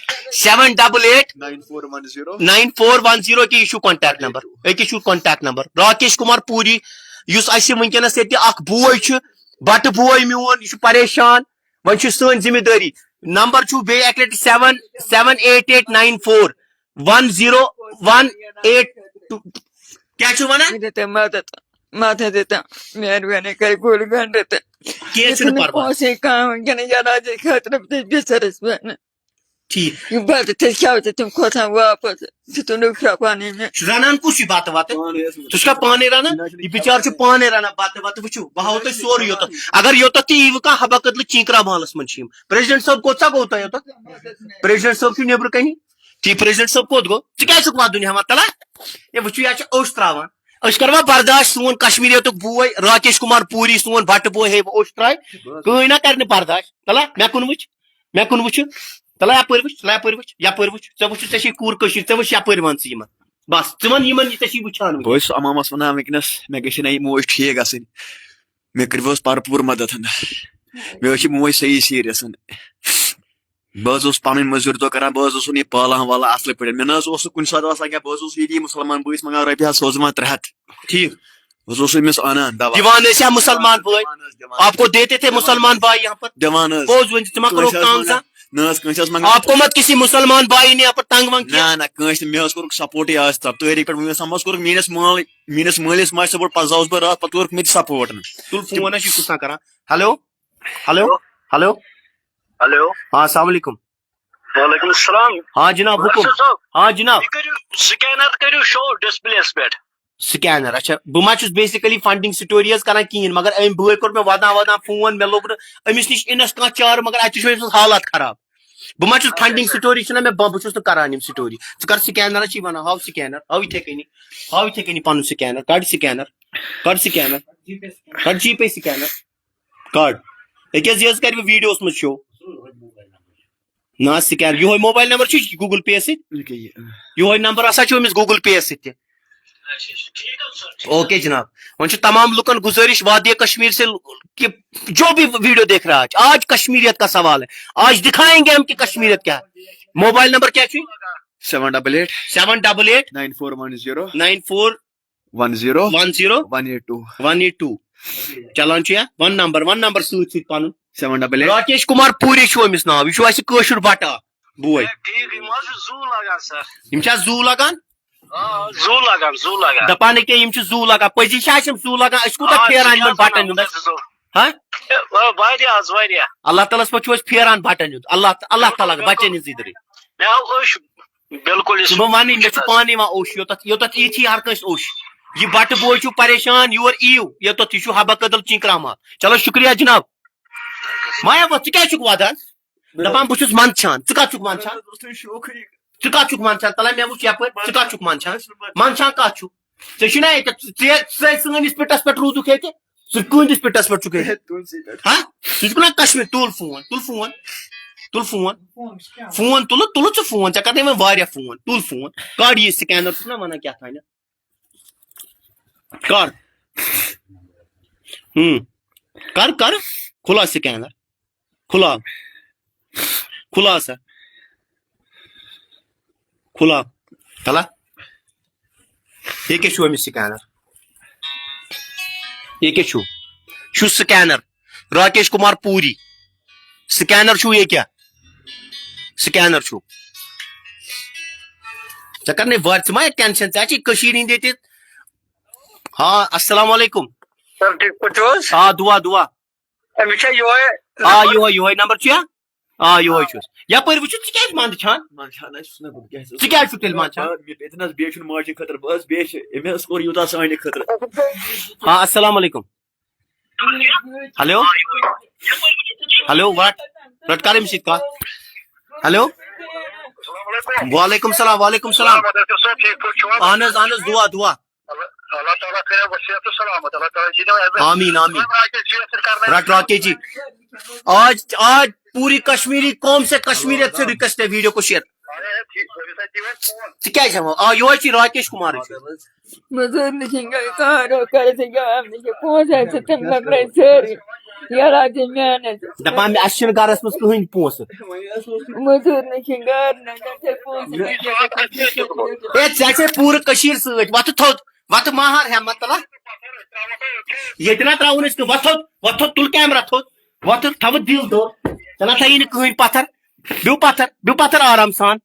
seven double eight nine four one zero nine four one zero۔ کہِ یہِ چھُ contact number۔ أکِس چھُ contact number۔ راکیش کمار پوٗری، یُس اَسہِ وٕنکیٚنَس ییٚتہِ اَکھ بوے چھُ، بَٹہٕ بوے میون، یہِ چھُ پریشان۔ وۄنۍ چھُ سٲنۍ ذمہٕ دٲری۔ Number چھُ بیٚیہِ اَکہِ لَٹہِ seven seven eight eight nine four one zero one eight two۔ کیٛاہ چھُ وَنان؟ مےٚ دِتہٕ مدد، مدد دِتہٕ، مہربٲنی کٔرِتھ گُلۍ گنٛڈٕ تہٕ۔ کینٛہہ چھُنہٕ پَرواے۔ پونٛسَے کانٛہہ وٕنکیٚنَس علاجہِ خٲطرٕ تہِ بِچٲرِس بَنہٕ۔ ٹھیٖک۔ یہِ بَتہٕ تہِ کھیٚو تہٕ تِم کھۄژان واپَس۔ سُہ تُلُکھ شۄپانٕے مےٚ۔ رَنان کُس چھُ بَتہٕ وَتہٕ؟ پانَے حظ۔ ژٕ چھُکھا پانَے رَنان؟ یہِ بِچارٕ چھُ پانَے رَنان بَتہٕ وَتہٕ۔ وٕچھِو، بہٕ ہاوو تۄہہِ سورُے یوٚتَتھ۔ اگر یوٚتَتھ تہِ یِیہِ وۄنۍ کانٛہہ حبہ کدلہٕ چینکرا محلَس منٛز چھِ یِم۔ President صٲب کوٚت سا گوٚو تۄہہِ یوٚتَتھ؟ President صٲب چھُ نیٚبرٕ کَنی۔ ٹھیٖک، President صٲب کوٚت گوٚو؟ ژٕ کیٛازِ چھُکھ وَدُن ہٮ۪وان؟ تَلہ، ہے، وٕچھِو، یہِ حظ چھِ اوٚش ترٛاوان۔ أسۍ کَروا برداش؟ سون کشمیٖریتُک بوے راکیش کُمار پوٗری، سون بَٹہٕ بوے، ہے، اوٚش ترٛاوِ۔ کٕہٕنۍ نہ کَرِ نہٕ برداش۔ تَلہ، مےٚ کُن وٕچھ، مےٚ کُن وٕچھ۔ تَلہ، یَپٲرۍ وٕچھ، تَلہ، یَپٲرۍ وٕچھ، یَپٲرۍ وٕچھ۔ ژےٚ وٕچھُتھ، ژےٚ چھے کوٗر کٔشیٖر، ژےٚ وٕچھ، یَپٲرۍ وَن ژٕ یِمَن۔ بَس، ژٕ وَن یِمَن، یہِ ژےٚ چھی وٕچھان وٕنکیٚس۔ بہٕ حظ چھُس اَمامَس وَنان وٕنکیٚنَس، مےٚ گژھِ نہ یہِ موج ٹھیٖک گژھٕنۍ۔ مےٚ کٔرِو حظ پَرٕ پوٗرٕ مَدَتھ۔ مےٚ حظ چھِ موج صحیح serious۔ بہٕ حظ اوسُس پَنٕنۍ مٔزوٗرۍ دۄہ کران، بہٕ حظ اوسُس یہِ پالان والان اَصٕل پٲٹھۍ۔ مےٚ نہ حظ اوس نہٕ کُنہِ ساتہٕ آسان کینٛہہ، بہٕ حظ اوسُس ییٚتی مُسلمان بٲیِس منٛگان رۄپیہِ ہَتھ، سوزُن وۄنۍ ترٛےٚ ہَتھ۔ ٹھیٖک۔ بہٕ حظ اوسُس أمِس اَنان دَوا۔ دِوان ٲسۍ یا مُسلمان بٲے؟ دِوان حظ، دِوان۔ آپ کو دیتے تھے دِوان۔ مُسلمان بھائی یہاں پر؟ دِوان حظ۔ پوٚز ؤنۍ زِ، ژٕ ما کٲنٛسہِ کوٚرُکھ حظ تنٛگ منٛگان، زانٛہہ؟ نہ حظ، کٲنٛسہِ حظ منٛگان۔ آپ کو مت کسی مسلمان بھائی نے یہاں پر تنٛگ ونٛگ کیا؟ نہ، نہ، کٲنٛسہِ نہٕ، مےٚ حظ کوٚرُکھ support یہِ آز تام۔ تٲریٖخ پٮ۪ٹھ وۄنۍ حظ کوٚرُکھ میٛٲنِس مٲلۍ، میٛٲنِس مٲلِس ماجہِ support، پَتہٕ زاوُس بہٕ راتھ، پَتہٕ کوٚرُکھ مےٚ تہِ support نہٕ۔ تُل فون، اَسہِ چھُ کُس تام کران۔ Hello, hello, hello. ہیلو۔ ہاں، السلام علیکم۔ وعلیکم السلام۔ ہاں جناب، حکم۔ ناصر صٲب، ہاں جناب۔ یہِ کٔرِو سکینر کٔرِو شو ڈسپلیس پٮ۪ٹھ۔ سکینر، اچھا، بہٕ ما چھُس بیسیکلی فنڈنگ سٹوریز کران کِہیٖنۍ، مگر أمۍ بٲے کوٚر مےٚ ودان ودان فون، مےٚ لوٚگ نہٕ أمِس نِش اِنس کانٛہہ چارٕ، مگر اَتہِ چھُ أمۍ سٕنٛز حالت خراب۔ بہٕ ما چھُس فنڈنگ سٹوری چھُنہ مےٚ، بہٕ بہٕ چھُس نہٕ کران یِم سٹوری۔ ژٕ کر سکینر، چی ونان، ہاو سکینر، ہاو یِتھے کٔنی، ہاو یِتھے کٔنی پنُن سکینر، کڑ سکینر، کڑ سکینر، کڑ جی پے سکینر، کڑ۔ أکیٛاہ زِ حظ کرِ بہٕ ویڈیوس منٛز شو۔ نہ حظ، سکینر، یِہوے موبایل نمبر چھُ گوگل پے یس سۭتۍ، یہِ کیٛاہ یہِ؟ یِہوے نمبر ہسا چھُ أمِس گوگل پے یس سۭتۍ تہِ۔ اچھا، اچھا، ٹھیٖک حظ چھُ، ٹھیٖک اوکے جناب، وۄنۍ چھُ تمام لُکن گُزٲرِش وادی کشمیر سے کہ جو بھی ویڈیو دیکھ رہا ہے، آج کشمیریت کا سوال ہے، آج دکھائیں گے ہم کہ کشمیریت کیا ہے۔ موبائل نمبر کیا چھُ؟ Seven double eight Seven double eight nine four one zero nine four one zero one zero one eight two one eight two۔ چلان چھُ یا ون نمبر، ون نمبر سۭتۍ سۭتۍ پنُن۔ seven double eight۔ Rakesh Kumar پوری چھُ أمِس ناو، یہِ چھُ اَسہِ کٲشُر بٹہٕ اکھ بوے۔ ٹھیٖک، یِم حظ چھِ زوٗ لگان سر۔ یِم چھا زوٗ لگان؟ آ، زوٗ لگان، زوٗ لگان۔ دپان نہٕ کینٛہہ، یِم چھِ زوٗ لگان۔ پٔزی چھا اَسہِ یِم زوٗ لگان؟ أسۍ کوٗتاہ آ، پھیران سُہ یِمن کیٛاہ بٹن زوٗ؟ ہُنٛد؟ زوٗ۔ ہا؟ اے، واریاہ حظ، واریاہ۔ اللہ تعالیٰ ہس پٮ۪ٹھ چھُ أسۍ پھیران بٹن ہُنٛد۔ اللہ اللہ تعالیٰ لگان بچن ہٕنٛز زِدرِ۔ مےٚ آو أچھ بِلکُل یہِ ژٕ بہٕ وَنٕے، مےٚ چھُ پانہٕ یِوان اوٚش، یوٚتَتھ یوٚتَتھ یی چھِ ہر کٲنٛسہِ اوٚش۔ یہِ بٹہٕ بوے چھُ پریشان، یور یِیِو، یوٚتَتھ یہِ چھُ حبہ کدل چِنکرامہ۔ چلو شُکریہ جناب۔ مایا وۄتھ، ژٕ کیٛازِ چھُکھ وَدان؟ دَپان بہٕ چھُس منٛدچھان۔ ژٕ کَتھ چھُکھ منٛدچھان؟ ژٕ کَتھ چھُکھ منٛدچھان؟ تَلہ مےٚ وٕچھ یَپٲرۍ، ژٕ کَتھ چھُکھ منٛدچھان؟ منٛدچھان کَتھ چھُکھ؟ ژےٚ چھُنہ ییٚتٮ۪تھ، ژےٚ ژٕ سٲنِس پِٹَس پٮ۪ٹھ روٗدُکھ ییٚتہِ؟ ژٕ کٕہٕنٛدِس پِٹَس پٮ۪ٹھ چھُکھ ییٚتہِ؟ ہا؟ ژٕ چھُکھ نہ کشمیٖر؟ تُل فون، تُل فون، تُل فون۔ فون تُلہٕ، تُلہٕ ژٕ فون، ژےٚ کَرنَے وۄنۍ واریاہ فون، تُل فون۔ کَڑ یہِ سکینر، ژٕ چھُکھ نہ وَنان کیٛاہ تانٮ۪تھ؟ کَر۔ ہُم۔ کَر، کَر۔ کھُلا سکینر۔ کھُلا۔ کھُلا سا۔ کھُلا۔ تَلہ۔ یہِ کیٛاہ چھُ أمِس سکینر؟ یہِ کیٛاہ چھُ؟ چھُ سکینر۔ راکیش کمار پوری۔ سکینر چھُ یہِ کیٛاہ؟ سکینر چھُ۔ ژےٚ کَرنَے وارِ، ژٕ ما ہیٚکھ ٹینشن، ژےٚ چھِ کٔشیٖرِ ہِنٛدۍ ییٚتہِ۔ ہاں، السلام علیکم۔ سر، ٹھیٖک پٲٹھۍ چھِو حظ؟ آ، دُعا، دُعا۔ أمِس چھا یِہوٚے آ، یِہوٚے، یِہوٚے نمبر چھُ یا؟ آ، یِہوٚے چھُس۔ یَپٲرۍ وٕچھِو، ژٕ کیٛازِ منٛدٕ چھان؟ منٛدچھان حظ چھُس نہٕ بہٕ، کیٛاہ حظ ژٕ کیٛازِ چھُکھ تیٚلہِ منٛدچھان؟ بہٕ، مےٚ پیٚتہِ نہٕ حظ، بیٚیہِ چھُنہٕ ماجہِ خٲطرٕ، بہٕ حظ بیٚیہِ چھِ، أمۍ حظ کوٚر یوٗتاہ سانہِ خٲطرٕ۔ ہاں، السلام علیکم۔ ہیلو۔ Hello, what? رٹ کر أمِس سۭتۍ کتھ۔ ہیلو۔ وعلیکم السلام، وعلیکم السلام۔ صٲب، ٹھیٖک پٲٹھۍ چھِو حظ؟ اہن حظ، اہن حظ، دُعا، دُعا۔ اللہ تعالیٰ کٔرِنو وصیت تہٕ سلامت۔ اللہ تعالیٰ دِنو عزت۔ آمین، آمین۔ راکیش جی، یَتھ سۭتۍ کرنٲیِو۔ رٹ راکیش جی۔ آج، آج پوری کشمیری قوم سے کشمیریت سے ریکویسٹ ہے، ویڈیو کو شیئر۔ اے، ٹھیٖک، أمِس سۭتۍ دِیِو اَسہِ فون۔ ژٕ کیٛازِ ہٮ۪وان؟ آ، یِہوٚے چھِ راکیش کُمارٕچ۔ مزوٗر نہٕ کِہیٖنۍ، کانٛہہ روزگار چھِ گام نہٕ کینٛہہ، پونٛسہٕ آسہِ تِم لَگنَے سٲری۔ یہِ راجہِ محنت۔ دَپان مےٚ، اَسہِ چھِنہٕ گَرَس منٛز کٕہٕنۍ پونٛسہٕ۔ مزوٗر نہٕ کِہیٖنۍ، گار نہٕ، نہ چھِ پونٛسہٕ نہ چھِ۔ ہے، ژےٚ چھے پوٗرٕ کٔشیٖر سۭتۍ۔ وۄتھٕ تھوٚد، وۄتھٕ ماہر ہٮ۪مت تَلہ۔ ییٚتہِ نہ ترٛاوُن أسۍ کینٛہہ۔ وۄتھ تھوٚد، وۄتھ تھوٚد، تُل کیمرہ تھوٚد۔ وۄتھ تھوٚد، تھاوٕ دِل دوٚر۔ ژےٚ نہ تھایی نہٕ کٕہٕنۍ پَتھر۔ بیٚو پَتھر، بیٚو پَتھر آرام سان۔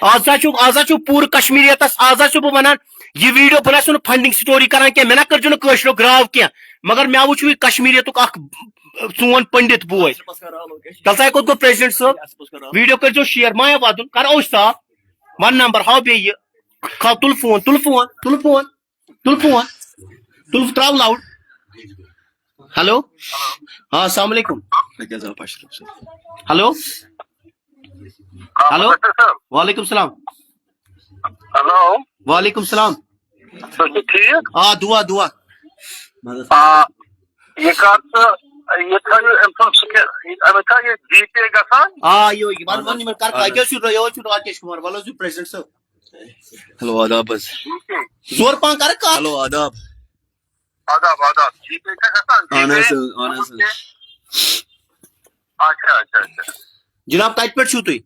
آز ہا چھُ، آز ہا چھُ پوٗرٕ کشمیٖریتس، آز ہا چھُ بہٕ وَنان، یہِ ویٖڈیو، بہٕ نہ چھُس نہٕ فنڈنگ سٹوری کران کینٛہہ، مےٚ نہ کٔرزیو نہٕ کٲشریو گراو کینٛہہ، مگر مےٚ وٕچھ یہِ کشمیٖریتُک اکھ سون پنڈت بوے۔ تَلہٕ سا کوٚت گوٚو پریزیڈنٹ صٲب؟ ویٖڈیو کٔرزیو شیئر، مایا وَدُن، کر اوش صاف، وَن نمبر، ہاو بیٚیہِ یہِ، کھاو، تُل فون، تُل فون، تُل فون، تُل فون، تُل، ترٛاو لاوُڈ۔ ہیلو۔ ہاں، السلام علیکم۔ ہیلو۔ ہیلو۔ وعلیکم السلام۔ ہیلو۔ وعلیکم السلام۔ تُہۍ چھِو ٹھیٖک؟ آ، دُعا، دُعا۔ آ، یہِ کَر ژٕ، یہِ تھٲیِو أمۍ سُنٛد سُہ کیٛاہ، أمِس چھا یہِ جی پے گژھان؟ آ، یہِ، یہِ وَن، وَن یِمَن کَر، یہِ حظ چھُ، یہِ حظ چھُ راکیش کُمار، وَلہٕ حظ چھُ پریزیڈنٹ صٲب۔ ہیلو، آداب حظ۔ زور پَہَن کَر کَتھ۔ ہیلو، آداب۔ آداب، آداب۔ جی پے چھا گژھان؟ جی اہن حظ، پے؟ اہن حظ۔ اچھا، اچھا، اچھا۔ جناب، کَتہِ پٮ۪ٹھ چھِو تُہۍ؟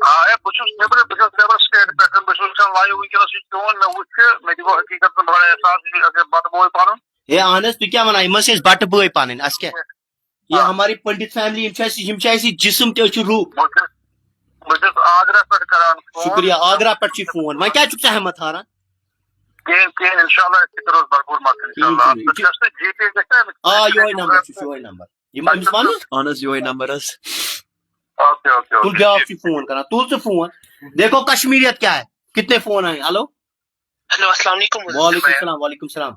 آ، ہے، بہٕ چھُس نیٚبرٕ، بہٕ چھُس نیٚبرٕ سٹیٹ پٮ۪ٹھ، بہٕ چھُس وٕچھان لایِو وٕنکیٚنَس یہِ چون، مےٚ وٕچھ یہِ، مےٚ تہِ گوٚو حقیٖقت منٛز بَڑٕ احساس، یہِ چھُ اَسہِ بَٹہٕ بوے پَنُن۔ ہے اہن حظ، تُہۍ کیٛاہ وَنان؟ یِم حظ چھِ اَسہِ بَٹہٕ بٲے پَنٕنۍ، اَسہِ کیٛاہ؟ یہ ہماری پنڈت فیملی، یِم چھِ اَسہِ، یِم چھِ اَسہِ جسم تہِ، أسۍ چھِ روح۔ بہٕ چھُس، بہٕ چھُس آگرہ پٮ۪ٹھ کران فون۔ شُکریہ، آگرہ پٮ۪ٹھ چھُے فون۔ وۄنۍ کیٛازِ چھُکھ ژٕ ہٮ۪مت ہاران؟ کِہیٖنۍ، کِہیٖنۍ، انشاءاللہ أسۍ تہِ کرو بھرپوٗر مدد، انشاءاللہ۔ کِہیٖنۍ، کِہیٖنۍ۔ اَتھ پٮ۪ٹھ گژھِ نہٕ جی پے گژھِ نہٕ أمِس؟ آ، یِہوٚے نمبر چھُ، یِہوٚے نمبر۔ یِم أمِس وَنہٕ؟ اہن حظ، یِہوٚے نمبر حظ۔ اوکے اوکے تُل اوکے بیٛاکھ چھُے فون کران، تُل ژٕ فون۔ دیکھو کشمیریت کیا ہے، کتنے فون آئے۔ ہیلو۔ ہیلو، السلام علیکم، مدثر وعلیکم بھیا۔ السلام، وعلیکم السلام۔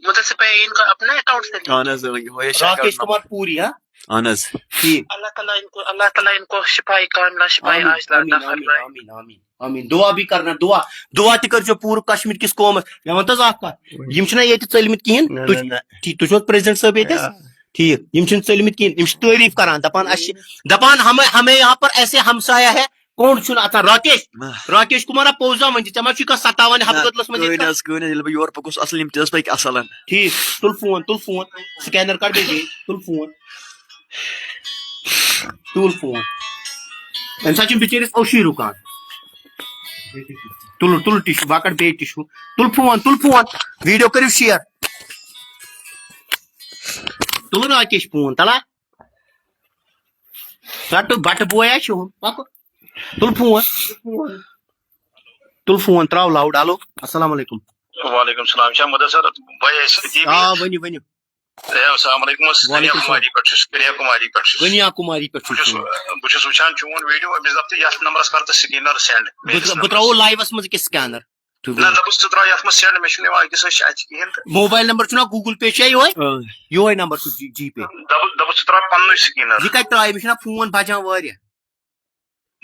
مدثر بھیا، ان کو اپنا اکاؤنٹ سے اہن حظ، اۭں، یِہوٚے چھِ راکیش اکاؤنٹ کمار نمبر۔ پوری، ہاں؟ اہن حظ۔ ٹھیٖک۔ اللہ تعالیٰ ان کو، اللہ تعالیٰ ان کو شفائے کاملہ، شفائے آمین، عاجلہ عطا آمین، فرمائے۔ آمین، آمین، آمین۔ دعا بھی کرنا، دعا، دعا تہِ کٔرۍزیو پوٗرٕ کشمیر کِس قومس۔ مےٚ وَن تہٕ حظ اکھ کَتھ، یِم چھِنہ ییٚتہِ ژٔلمٕتۍ کِہیٖنۍ؟ نہ، تُہۍ، نہ، نہ۔ ٹھیٖک، تُہۍ چھِو حظ پریزنٹ صٲب ییٚتہِ حظ؟ آ۔ ٹھیٖک، یِم چھِنہٕ ژٔلمٕتۍ کِہیٖنۍ، یِم چھِ تعریٖف کران، دَپان اَسہِ چھِ، دَپان ہمیں، ہمیں یہاں پر ایسے ہمسایہ ہے، کون چھُنہٕ اَژان؟ راکیش، نہ۔ راکیش کُمارا پوٚز ہا وۄنۍ چھِ، ژےٚ ما چھُے کانٛہہ ستاوان نہ، حبہٕ کٔدلس منٛز کٕہٕنۍ ییٚتہِ؟ حظ، کٕہٕنۍ حظ، ییٚلہِ بہٕ یورٕ پوٚکُس اَصٕل، یِم تہِ حظ پٔکۍ اَصٕل۔ ٹھیٖک، تُل فون، تُل فون، سکینر کَڑ بیٚیہِ، بیٚیہِ تُل فون، تُل فون۔ اَمہِ ساتہٕ چھُ بِچٲرِس اوشُے رُکان۔ تُل، تُل ٹِشوٗ، بہٕ کَڑٕ بیٚیہِ ٹِشوٗ۔ تُل فون، تُل فون، ویٖڈیو کٔرِو شِیر۔ تُل راکیش فون، تَلا۔ رٹہٕ بٹہٕ بوے آسہِ ہُم۔ پکو۔ تُل فون۔ تُل فون، تراو لاوُڈ۔ ہیلو، السلام علیکم۔ وعلیکم السلام۔ چھا مدثر بھائی اَسہِ سۭتی آ، بِہِتھ؟ ؤنِو، ؤنِو۔ ہے، السلام علیکم۔ وعلیکم السلام۔ کنیاکماری پٮ۪ٹھ چھُس، کنیاکماری پٮ۪ٹھ چھُس۔ کنیاکماری پٮ۪ٹھ بہٕ چھُس چھُس، وٕچھان۔ بہٕ چھُس وٕچھان چون ویٖڈیو، أمِس دَپ تہٕ یَتھ نمبرَس کر تہٕ سکینر سینڈ۔ بہٕ ترا-، بہٕ تراوو لایوَس منٛز أکِس سکینر۔ تُہۍ نہ، ؤنِو۔ دوٚپُس، ژٕ ترٛاو یَتھ منٛز سینڈ، مےٚ چھُنہٕ یِوان أکِس أچھ اَتھِ کِہیٖنۍ تہٕ۔ موبایل نمبر چھُنہ گوٗگل پے چھا یِہوٚے؟ اۭں۔ یِہوٚے نمبر چھُ جی، جی پے۔ دوٚپُس، دوٚپُس، ژٕ ترٛاو پنٛنُے سکینر۔ یہِ کَتہِ ترٛایہِ؟ مےٚ چھُنہ فون بجان واریاہ۔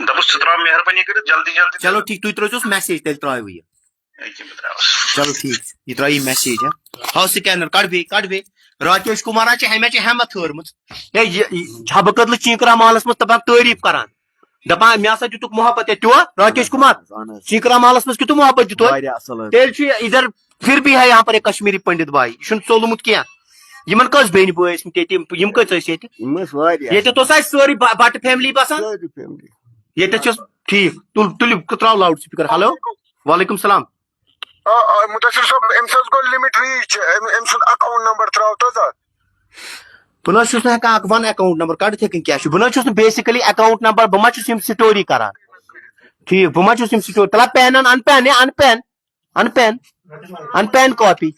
دوٚپُس، ژٕ ترٛاو مہربٲنی کٔرِتھ جلدی جلدی۔ چلو ٹھیٖک، تُہۍ ترٛٲوزیوس میسیج، تیٚلہِ ترٛاوٕ بہٕ یہِ۔ أکہِ بہٕ ترٛاوَس۔ چلو ٹھیٖک چھُ، یہِ ترٛاو یہِ میسیج، ہا۔ ہاو سکینر، کَڑ بیٚیہِ، کَڑ بیٚیہِ۔ راکیش کُمارا چھِ ہَمہِ چھِ ہٮ۪مَتھ ہٲرمٕژ۔ ہے، یہِ، یہِ چھَبہٕ کٔدلہٕ چیٖنکرا محلَس منٛز دَپان تعٲریٖف کَران۔ دَپان، مےٚ ہسا دیُتُکھ محبت ہے، تیو، راکیش کُمار۔ اہن حظ۔ چیٖنکرا محلَس منٛز کیُتھ محبت دیُت؟ واریاہ اَصٕل حظ۔ تیٚلہِ چھُ یہِ اِدھر پھر بھی ہے یہاں پر ایک کشمیری پنڈت بھائی، یہِ چھُنہٕ ژوٚلمُت کینٛہہ۔ یِمن کٔژ بیٚنہِ بٲے ٲسۍ مٕتۍ ییٚتہِ؟ یِم، یِم کٔژ ٲسۍ ییٚتہِ؟ یِم ٲسۍ واریاہ۔ ییٚتہِ اوس اَسہِ سٲرٕے بَ-، بَٹہٕ فیملی بَسان۔ سٲرٕے فیملی۔ ییٚتہِ چھِ ٹھیٖک۔ تُل، تُلِو، ترٛاو لاوُڈ سپیٖکر۔ ہیلو، وعلیکم السلام۔ آ، آ، مدثر صٲب، أمِس حظ گوٚو لِمِٹ ریٖچ، أمۍ، أمۍ سُنٛد اکاؤنٹ نمبر ترٛاو تو تَتھ۔ بہٕ نہ حظ چھُس نہٕ ہٮ۪کان اکھ وَن اکاؤنٹ نمبر کٔڑِتھ، یِتھَے کٔنۍ کیٛاہ چھُ؟ بہٕ نہ حظ چھُس نہٕ بیسِکٔلی اکاؤنٹ نمبر، بہٕ ما چھُس یِم سٹوری کران؟ ٹھیٖک، بہٕ ما چھُس یِم سٹوری، تَلہ پین اَن، اَن پین، ہے، اَن پین، اَن پین، اَن pen copy.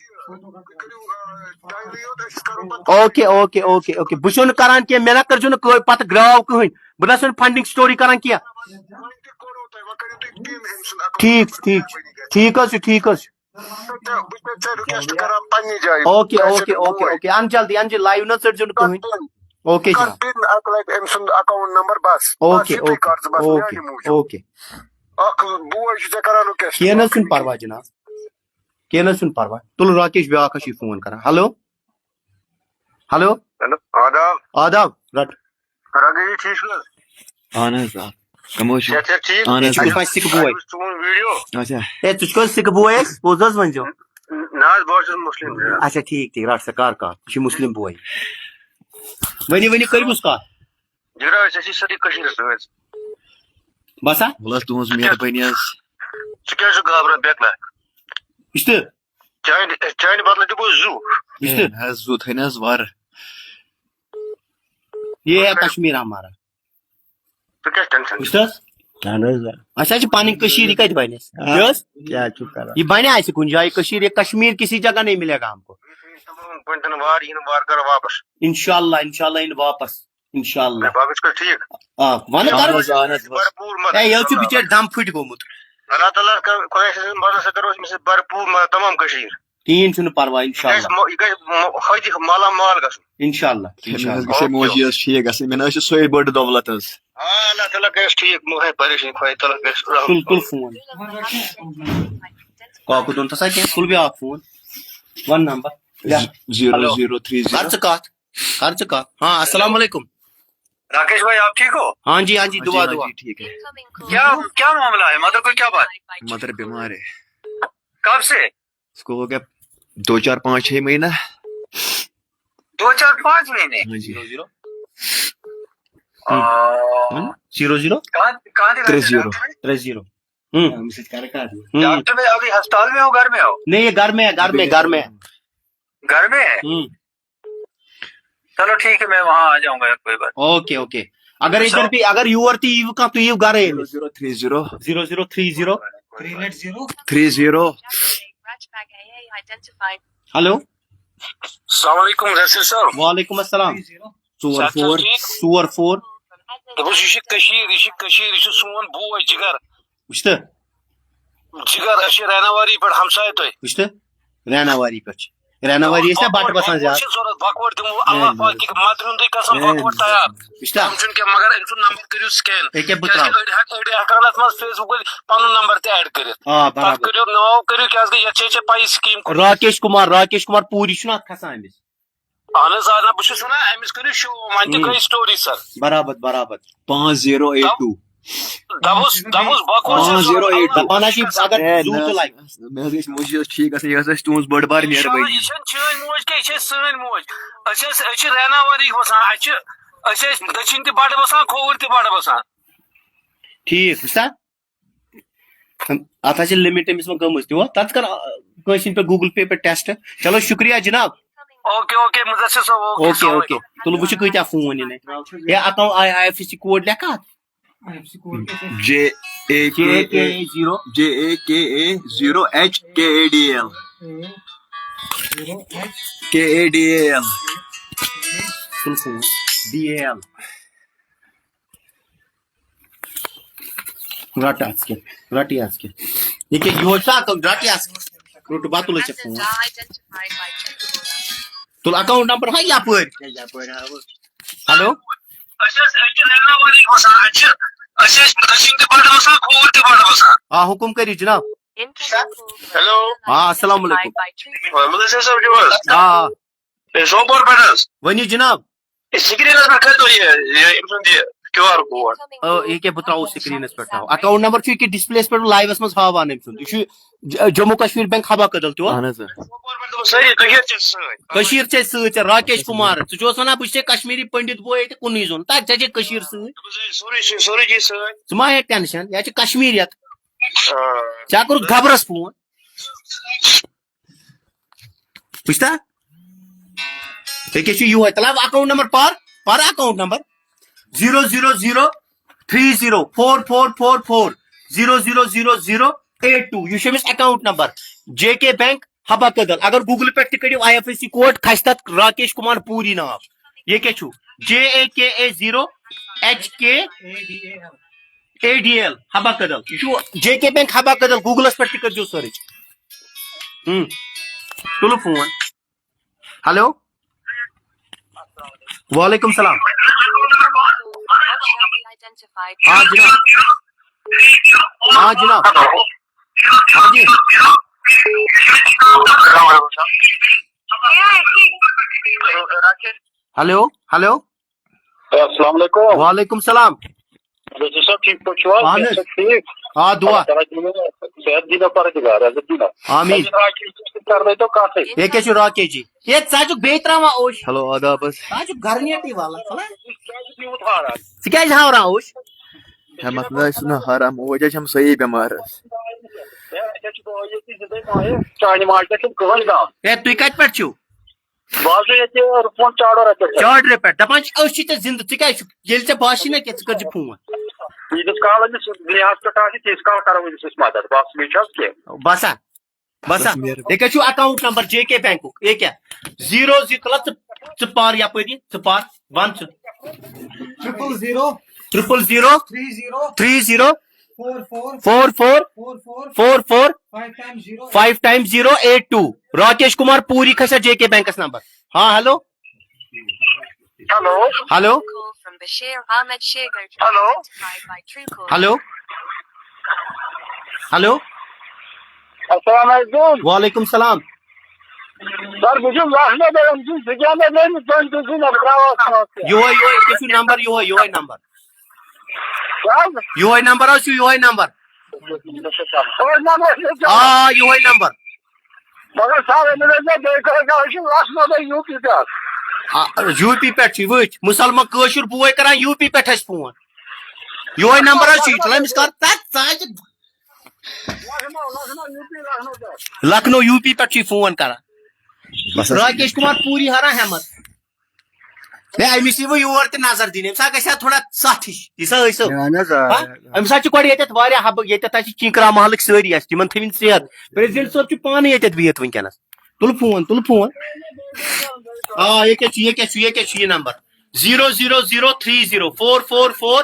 Okay, okay, okay, okay. بہٕ چھُس نہٕ کران کینٛہہ، مےٚ نہ کٔرۍزیو نہٕ کٲ-، پتہٕ گراو کٕہٕنۍ۔ بہٕ نہ چھُس فنڈنگ سٹوری کران کینٛہہ۔ ٹھیٖک چھُ، ٹھیٖک چھُ، ٹھیٖک حظ چھُ، ٹھیٖک حظ چھُ۔ تہٕ بہٕ چھُس ژےٚ رِکویسٹ کران پننہِ جایہِ۔ اوکے، کیٛازِ اوکے، چھُنہٕ اوکے، بوے؟ اوکے۔ اَن جلدی، اَن جلدی، لایِو نہ ژٔٹزیو نہٕ کٕہٕنۍ۔ اوکے کر جناب۔ پِن اَکہِ لَٹہِ أمۍ سُنٛد اکاؤنٹ نمبر بس۔ اوکے، بس یِتُے اوکے، کر ژٕ بس اوکے، میٛانہِ موٗجوٗب۔ اوکے۔ اکھ بوے چھُ ژےٚ کران رِکویسٹ۔ کینٛہہ نہ حظ چھُنہٕ پرواے جناب۔ کینٛہہ نہ حظ چھُنہٕ پرواے۔ تُل راکیش بیٛاکھ حظ چھُے فون کران۔ ہیلو۔ ہیلو۔ ہیلو، آداب۔ آداب۔ رٹ۔ راکیش جی، ٹھیٖک چھُو حظ؟ اہن حظ، آ۔ کم حظ چھُ؟ صحت چھا ٹھیٖک؟ اہن حظ، ژٕ کُس پٲٹھۍ سِکھ بوے؟ اَسہِ وٕچھ چون ویٖڈیو۔ اچھا۔ ہے، ژٕ چھُکھ حظ سِکھ بوے اَسہِ؟ پوٚز حظ ؤنۍزیو۔ نہ حظ، بہٕ حظ چھُس مُسلِم۔ اچھا، ٹھیٖک، ٹھیٖک، رَٹ سا، کَر کَتھ، یہِ چھُ مُسلِم بوے۔ ؤنِو، ؤنِو، کٔرِو کُس کَتھ؟ جِگرا، أسۍ ٲسۍ سٲری کٔشیٖرِ سۭتۍ۔ بَس ہا؟ وَلہٕ حظ، تُہٕنٛز مہربٲنی حظ۔ ژٕ کیٛازِ چھُکھ گابران بیکلا؟ وٕچھ تہٕ۔ چانہِ، چانہِ بدلہٕ دِمو زُو۔ وٕچھ تہٕ۔ ہے، نہ حظ، زُو تھٲے نہ حظ وَرٕ۔ یہ ہے کشمیر ہمارا۔ ژٕ کیٛاہ ٹینشن چھُکھ؟ وٕچھ تہٕ۔ اہن حظ، آ۔ اَسہِ حظ چھِ پَنٕنۍ کٔشیٖر، یہِ کَتہِ بَنہِ اَسہِ؟ آ، یہِ حظ؟ کیٛاہ چھُکھ کران؟ یہِ بَنہِ اَسہِ کُنہِ جایہِ کٔشیٖر، یہِ کشمیر کسی جگہ نہیں ملے گا ہم کو۔ تِمَن کُنہِ تہِ نہٕ وار، یِن وار کَرو واپس۔ انشاءاللہ، انشاءاللہ یِن واپس، انشاءاللہ۔ ہے، باقٕے چھُکھ ٹھیٖک؟ آ، وَنہٕ اہن کَرو۔ حظ، اہن حظ، وَنہٕ۔ بھرپوٗر مدد۔ ہے، یہِ حظ چھُ بِچٲرۍ دَم پھٕٹۍ گوٚمُت۔ اللہ تعالیٰ کَرِ، خۄداے سٕنٛدِ مدد سۭتۍ کَرو أسۍ أمِس سۭتۍ بھرپوٗر مدد، تمام کٔشیٖر۔ کِہیٖنۍ چھُنہٕ پرواے، یہِ گژھِ انشاءاللہ۔ مو-، یہِ گژھِ مو-، ہٲدِ مالا مال گژھُن۔ انشاءاللہ، ہے، مےٚ حظ انشاءاللہ۔ گژھِ ہے اوکے، موجی اوکے۔ حظ ٹھیٖک گژھٕنۍ، مےٚ نہ حظ چھِ سۄے بٔڑ دولت حظ۔ آ، اللہ تعالیٰ کَرٮ۪س ٹھیٖک، مہٕ ہے پریشٲنی، خۄداے تعالیٰ کَرٮ۪س رحم۔ تُل، تُل فون۔ کاکُد اوٚن تہٕ سا کینٛہہ، تُل بیٛاکھ فون۔ وَن نمبر۔ یا۔ Zero hello. Zero three zero. کر ژٕ کتھ، کر ژٕ کتھ۔ ہاں، السلام علیکم۔ راکیش بھائی، آپ ٹھیک ہو؟ ہاں جی، ہاں جی، ہاں جی، دعا، ہاں دعا۔ جی، ٹھیک ہے۔ کیا، کیا معاملہ ہے؟ مدر کو کیا بات؟ مدر بیمار ہے۔ کب سے؟ اس کو ہو گیا دو چار پانچ چھ مہینہ۔ دو چار پانچ مہینے؟ ہاں جی۔ Zero zero. آ، ہاں؟ Zero zero. کہاں، کہاں دکھا ترٛےٚ زیٖرو۔ ڈاکٹر؟ ترٛےٚ زیٖرو۔ ہوں۔ ہم سے کیا رکھا ہے؟ ہوں۔ ڈاکٹر میں ابھی ہسپتال میں ہو، گھر میں ہو؟ نہیں، یہ گھر میں ہے، گھر میں، گھر میں۔ گھر میں ہے؟ ہوں۔ چلو ٹھیک ہے، میں وہاں آ جاؤں گا، کوئی بات۔ Okay, okay. اگر اچھا۔ ادھر بھی، اگر یور تہِ یِیِو کانٛہہ، تُہۍ یِیِو گرے أمِس۔ Zero zero three zero. Zero zero three zero. Three zero. Hello. السلام علیکم مدثر صٲب۔ وعلیکم السلام۔ ژور صحت چھا فور۔ ٹھیٖک؟ ژور فور۔ دوٚپُس، یہِ چھِ کٔشیٖر، یہِ چھِ کٔشیٖر، یہِ چھُ سون بوے جِگر۔ وٕچھتہٕ؟ جِگر، أسۍ چھِ ریناواری پٮ۪ٹھ ہمساے تۄہہِ۔ وٕچھتہٕ؟ ریناواری پٮ۪ٹھ چھِ۔ ریناواری ٲسۍ نہ بَٹہٕ بَکوَٹ وَسان زیادٕ۔ چھِ ضوٚرَتھ، بَکوَٹ دِمو، اللہ پاک کہِ مَدرِ ہُنٛدُے قسم، بَکوَٹ تیار۔ وٕچھتہٕ؟ تِم چھِنہٕ کینٛہہ، مگر أمۍ سُنٛد نمبر کٔرِو سکین۔ ییٚکیٛاہ بہٕ کیٛازِ ترٛاوٕ۔ أڑۍ ہٮ۪ک-، أڑۍ ہٮ۪کان اَتھ منٛز Facebook وٲلۍ پَنُن نمبر تہِ ایڈ کٔرِتھ۔ آ، تَتھ برابر۔ کٔرِو ناو، کٔرِو، کیٛازِ کہِ یَتھ چھِ، یہِ چھِ پَیی سکیٖم کُن۔ راکیش کُمار، راکیش کُمار پوٗری چھُنہٕ اَتھ کھسان أمِس۔ اہن حظ، آ، نہ، بہٕ چھُس وَنان، أمِس کٔرِو شو، وۄنۍ تہِ ہُم۔ گٔے story سر۔ برابر، برابر۔ پانٛژھ زیٖرو ایٹ ٹوٗ۔ دَپُس، دَپُس، بَکوَٹ چھِ پانٛژھ زیٖرو ایٹ ضوٚرَتھ۔ دَپان ہا چھِ اگر ہے، زوٗ نہ تہِ حظ، لَگہِ۔ مےٚ حظ گژھِ، مےٚ حظ چھِ ٹھیٖک گژھان، یہِ حظ آسہِ تُہٕنٛز بٔڑ بار اِنشاءاللہ، مہربٲنی۔ یہِ چھَنہٕ چٲنۍ موج کینٛہہ، یہِ چھےٚ سٲنۍ موج۔ أسۍ ٲسۍ، أسۍ چھِ ریناواری وَسان، اَسہِ چھِ، أسۍ ٲسۍ دٔچھِنۍ تہِ بَٹہٕ وَسان، کھووُر تہِ بَٹہٕ وَسان۔ ٹھیٖک، وٕچھ سا؟ اَتھ حظ چھِ لِمِٹ أمِس وۄنۍ گٔمٕژ تہِ، وۄنۍ تَتھ کَر، آ، کٲنٛسہِ ہِنٛدۍ پٮ۪ٹھ Google Pay پٮ۪ٹھ ٹیسٹ۔ چلو، شُکریہ جِناب۔ اوکے، اوکے، مُدثر صٲب، اوکے، اوکے، السلام اوکے۔ علیکُم۔ تُلہٕ وٕچھِو کۭتیٛاہ فون یِن اَتہِ۔ ہے، account I I F C code لیکھا اَتھ؟ J A K A, zero. J A K A zero H K A D L. K A D L. تُل فون۔ D A L. رَٹ اَتھ کیٛاہ؟ رَٹ یہِ اَتھ کیٛاہ؟ یہِ کیٛاہ؟ یِہوٚے چھُ اَکاوُنٛٹ، رَٹ یہِ اَتھ کیٛاہ؟ روٚٹُکھ بَتُلٕے ژےٚ فون۔ تُل اَکاوُنٛٹ نمبر ہا یَپٲرۍ۔ ہیلو۔ أسۍ ٲسۍ، أسۍ چھِ ریناواری وَسان، اَتہِ چھِ، أسۍ ٲسۍ دٔچھِنۍ تہِ بَٹہٕ وَسان، کھووُر تہِ بَٹہٕ وَسان۔ آ، حُکُم کٔرِو جِناب۔ ہیلو۔ آ، السلام علیکُم۔ وعلیکم السلام، صٲب چھِو حظ؟ آ، ہے، سوپور پٮ۪ٹھ حظ۔ ؤنِو جِناب۔ ہے، سِکریٖنَس پٮ۪ٹھ کٔرۍتو یہِ، یہِ، أمۍ سُنٛد یہِ کیو آر کوڈ۔ آ، یہِ کیٛاہ بہٕ ترٛاوو سِکریٖنَس پٮ۪ٹھ تھاوو۔ اَکاوُنٛٹ نمبر چھُ یہِ کہِ ڈِسپلیَس پٮ۪ٹھ لایِوَس منٛز ہاوان أمۍ سُنٛد۔ یہِ چھُ ج-، جموں کشمیٖر بینک حبہ کدل تیو۔ اہن حظ سر۔ سوپور پٮ۪ٹھ دوٚپُن سٲری، تُہۍ کیٛازِ چھِو سۭتۍ؟ کٔشیٖر چھِ اَسہِ سۭتۍ، ژےٚ راکیش کُمار۔ ژٕ چھُکھ وَنان بہٕ چھُسے کشمیٖری پنڈت بوے تہٕ کُنُے زوٚن۔ تَتھ ژےٚ چھے کٔشیٖر سۭتۍ۔ دوٚپُن سٲری، سورُے چھُ، سورُے چھُ سۭتۍ۔ ژٕ ما ہیٚکھ ٹینشن، یہِ چھِ کشمیٖریت۔ آ۔ ژےٚ کوٚرُتھ گبرس فون۔ وٕچھتا؟ ییٚکیٛاہ چھُ یِہوٚے۔ تَلہٕ اَکاوُنٛٹ نمبر پر، پر account number. Zero zero zero three zero four four four four zero zero zero zero eight two. یہِ چھُ أمِس account number. J K bank Habba Kadal. اگر گوٗگلہٕ پٮ۪ٹھ تہِ کٔڑِو I F S C code, کھسہِ تَتھ راکیش کُمار پوٗری ناو۔ یہِ کیٛاہ چھُ؟ J A K A zero H K A D L Habba Kadal. یہِ چھُ جے کے بینک حبہ کدل۔ گوٗگلَس پٮ۪ٹھ تہِ کٔرۍزیو سٔرٕچ۔ ہُم۔ تُلُو فون۔ ہیلو۔ وعلیکم السلام۔ آ جناب۔ آ جناب۔ آ جی۔ Hello, hello. السلام علیکم۔ وعلیکم السلام۔ رضا صٲب، ٹھیٖک پٲٹھۍ چھِو حظ؟ اہن حظ۔ صحت ٹھیٖک؟ آ، دُعا۔ اللہ تعالیٰ دِیِن صحت دیٖن پرہیزگار، عزت دیٖن۔ آمیٖن۔ کرنٲیتو کتھٕے۔ یہِ کیٛاہ چھُ راکیش جی؟ ہے، ژٕ حظ چھُکھ بیٚیہِ ترٛاوان اوٚش۔ ہیلو، آداب حظ۔ ژٕ حظ چھُکھ گرنیٹٕے والان، ژٕ حظ۔ کیٛازِ یوٗت ہاران؟ ژٕ کیٛازِ ہاوراوان اوٚش؟ ہے، مسلہٕ حظ چھُنہٕ حرام، اوٗرۍ حظ چھِ یِم صحیح بٮ۪مار حظ۔ ہے، اَسہِ حظ چھِ دۄہے ییٚتی زِندَے مایہِ۔ چانہِ ماجہِ پٮ۪ٹھ چھُنہٕ کٕہٕنۍ دَم۔ ہے، تُہۍ کَتہِ پٮ۪ٹھ چھِو؟ بہٕ حظ چھُس ییٚتہِ رُکُن چاڈورہ پٮ۪ٹھ۔ چاڈرِ پٮ۪ٹھ۔ دَپان چھِ، أسۍ چھِ ژےٚ زِندٕ، ژٕ کیٛازِ چھُکھ؟ ییٚلہِ ژےٚ باسہِ نہ کینٛہہ، ژٕ کٔرۍ زِ فون۔ ییٖتِس کال أمِس دُنیاہَس پٮ۪ٹھ آسہِ، تیٖتِس کال کَرو أمِس أسۍ مدد۔ بس، بیٚیہِ چھُ حظ کینٛہہ؟ بَسا۔ بَسا۔ بس مہربٲنی۔ یہِ کیٛاہ چھُ اَکاوُنٛٹ نمبر جے کے بینکُک؟ یہِ کیٛاہ؟ زیٖرو زِ-، تُلہ ژٕ، ژٕ پَر یَپٲری، ژٕ پَر، وَن ژٕ۔ triple zero triple zero three zero three zero four four four four four four four four five times zero. five times zero eight two۔ Rakesh Kumar Puri کھسیا جے کے بینکَس نمبر؟ ہاں، hello. Hello. Hello. Call from Bashir Ahmed Shagar. Hello. Identified by Truecaller. Hello. Hello. السلام علیکم۔ وعلیکم السلام۔ سر، بہٕ چھُس لکھنؤ پٮ۪ٹھ، أمۍ سٕنٛز سِکینر گٔے نہٕ کٲنٛسہِ، تٔمۍ سٕنٛز نمبر ترٛاوان کٲنٛسہِ۔ یِہوٚے، یِہوٚے، تُہۍ چھُو نمبر یِہوٚے، یِہوٚے نمبر۔ کیٛاہ حظ؟ یِہوٚے نمبر حظ چھُ، یِہوٚے نمبر۔ أتھۍ نمبرَس پٮ۪ٹھ چھُ۔ آ، یِہوٚے نمبر۔ مگر سر، أمِس ٲسۍ مےٚ بیٚیہِ کٲنٛسہِ، أسۍ چھِ لکھنؤ پٮ۪ٹھ، یوٗ پی پٮ۪ٹھ۔ آ، یوٗ پی پٮ۪ٹھ چھُ، وٕچھ، مُسلمان کٲشُر بوے کران یوٗ پی پٮ۪ٹھ اَسہِ فون۔ یِہوٚے نمبر حظ چھُ، یہِ چھُ أمِس کر، تَتھ ژٕ حظ چھِ لکھنؤ، لکھنؤ، یوٗ پی، لکھنؤ پٮ۪ٹھ۔ لکھنؤ یوٗ پی پٮ۪ٹھ چھُ یہِ فون کران۔ بس حظ۔ راکیش کُمار پوٗری ہاران ہٮ۪مت۔ ہے، أمِس یی وۄنۍ یور تہِ نظر دِنہِ، أمِس ہا گژھِ ہا تھوڑا ستھ ہِش، یہِ سا ٲسۍ۔ اہن حظ، آ۔ ہا؟ أمِس ہا چھِ گۄڈٕ ییٚتٮ۪تھ واریاہ حبہٕ، ییٚتٮ۪تھ ہا چھِ چِنکرا محلٕکۍ سٲری اَسہِ، تِمن تھٲوِن صحت۔ پریزیڈنٹ صٲب چھُ پانہٕ ییٚتٮ۪تھ بِہِتھ وٕنکیٚنس۔ تُل فون، تُل فون۔ آ، یہِ کیٛاہ چھُ، یہِ کیٛاہ چھُ، یہِ کیٛاہ چھُ یہِ number? zero zero zero three zero four four four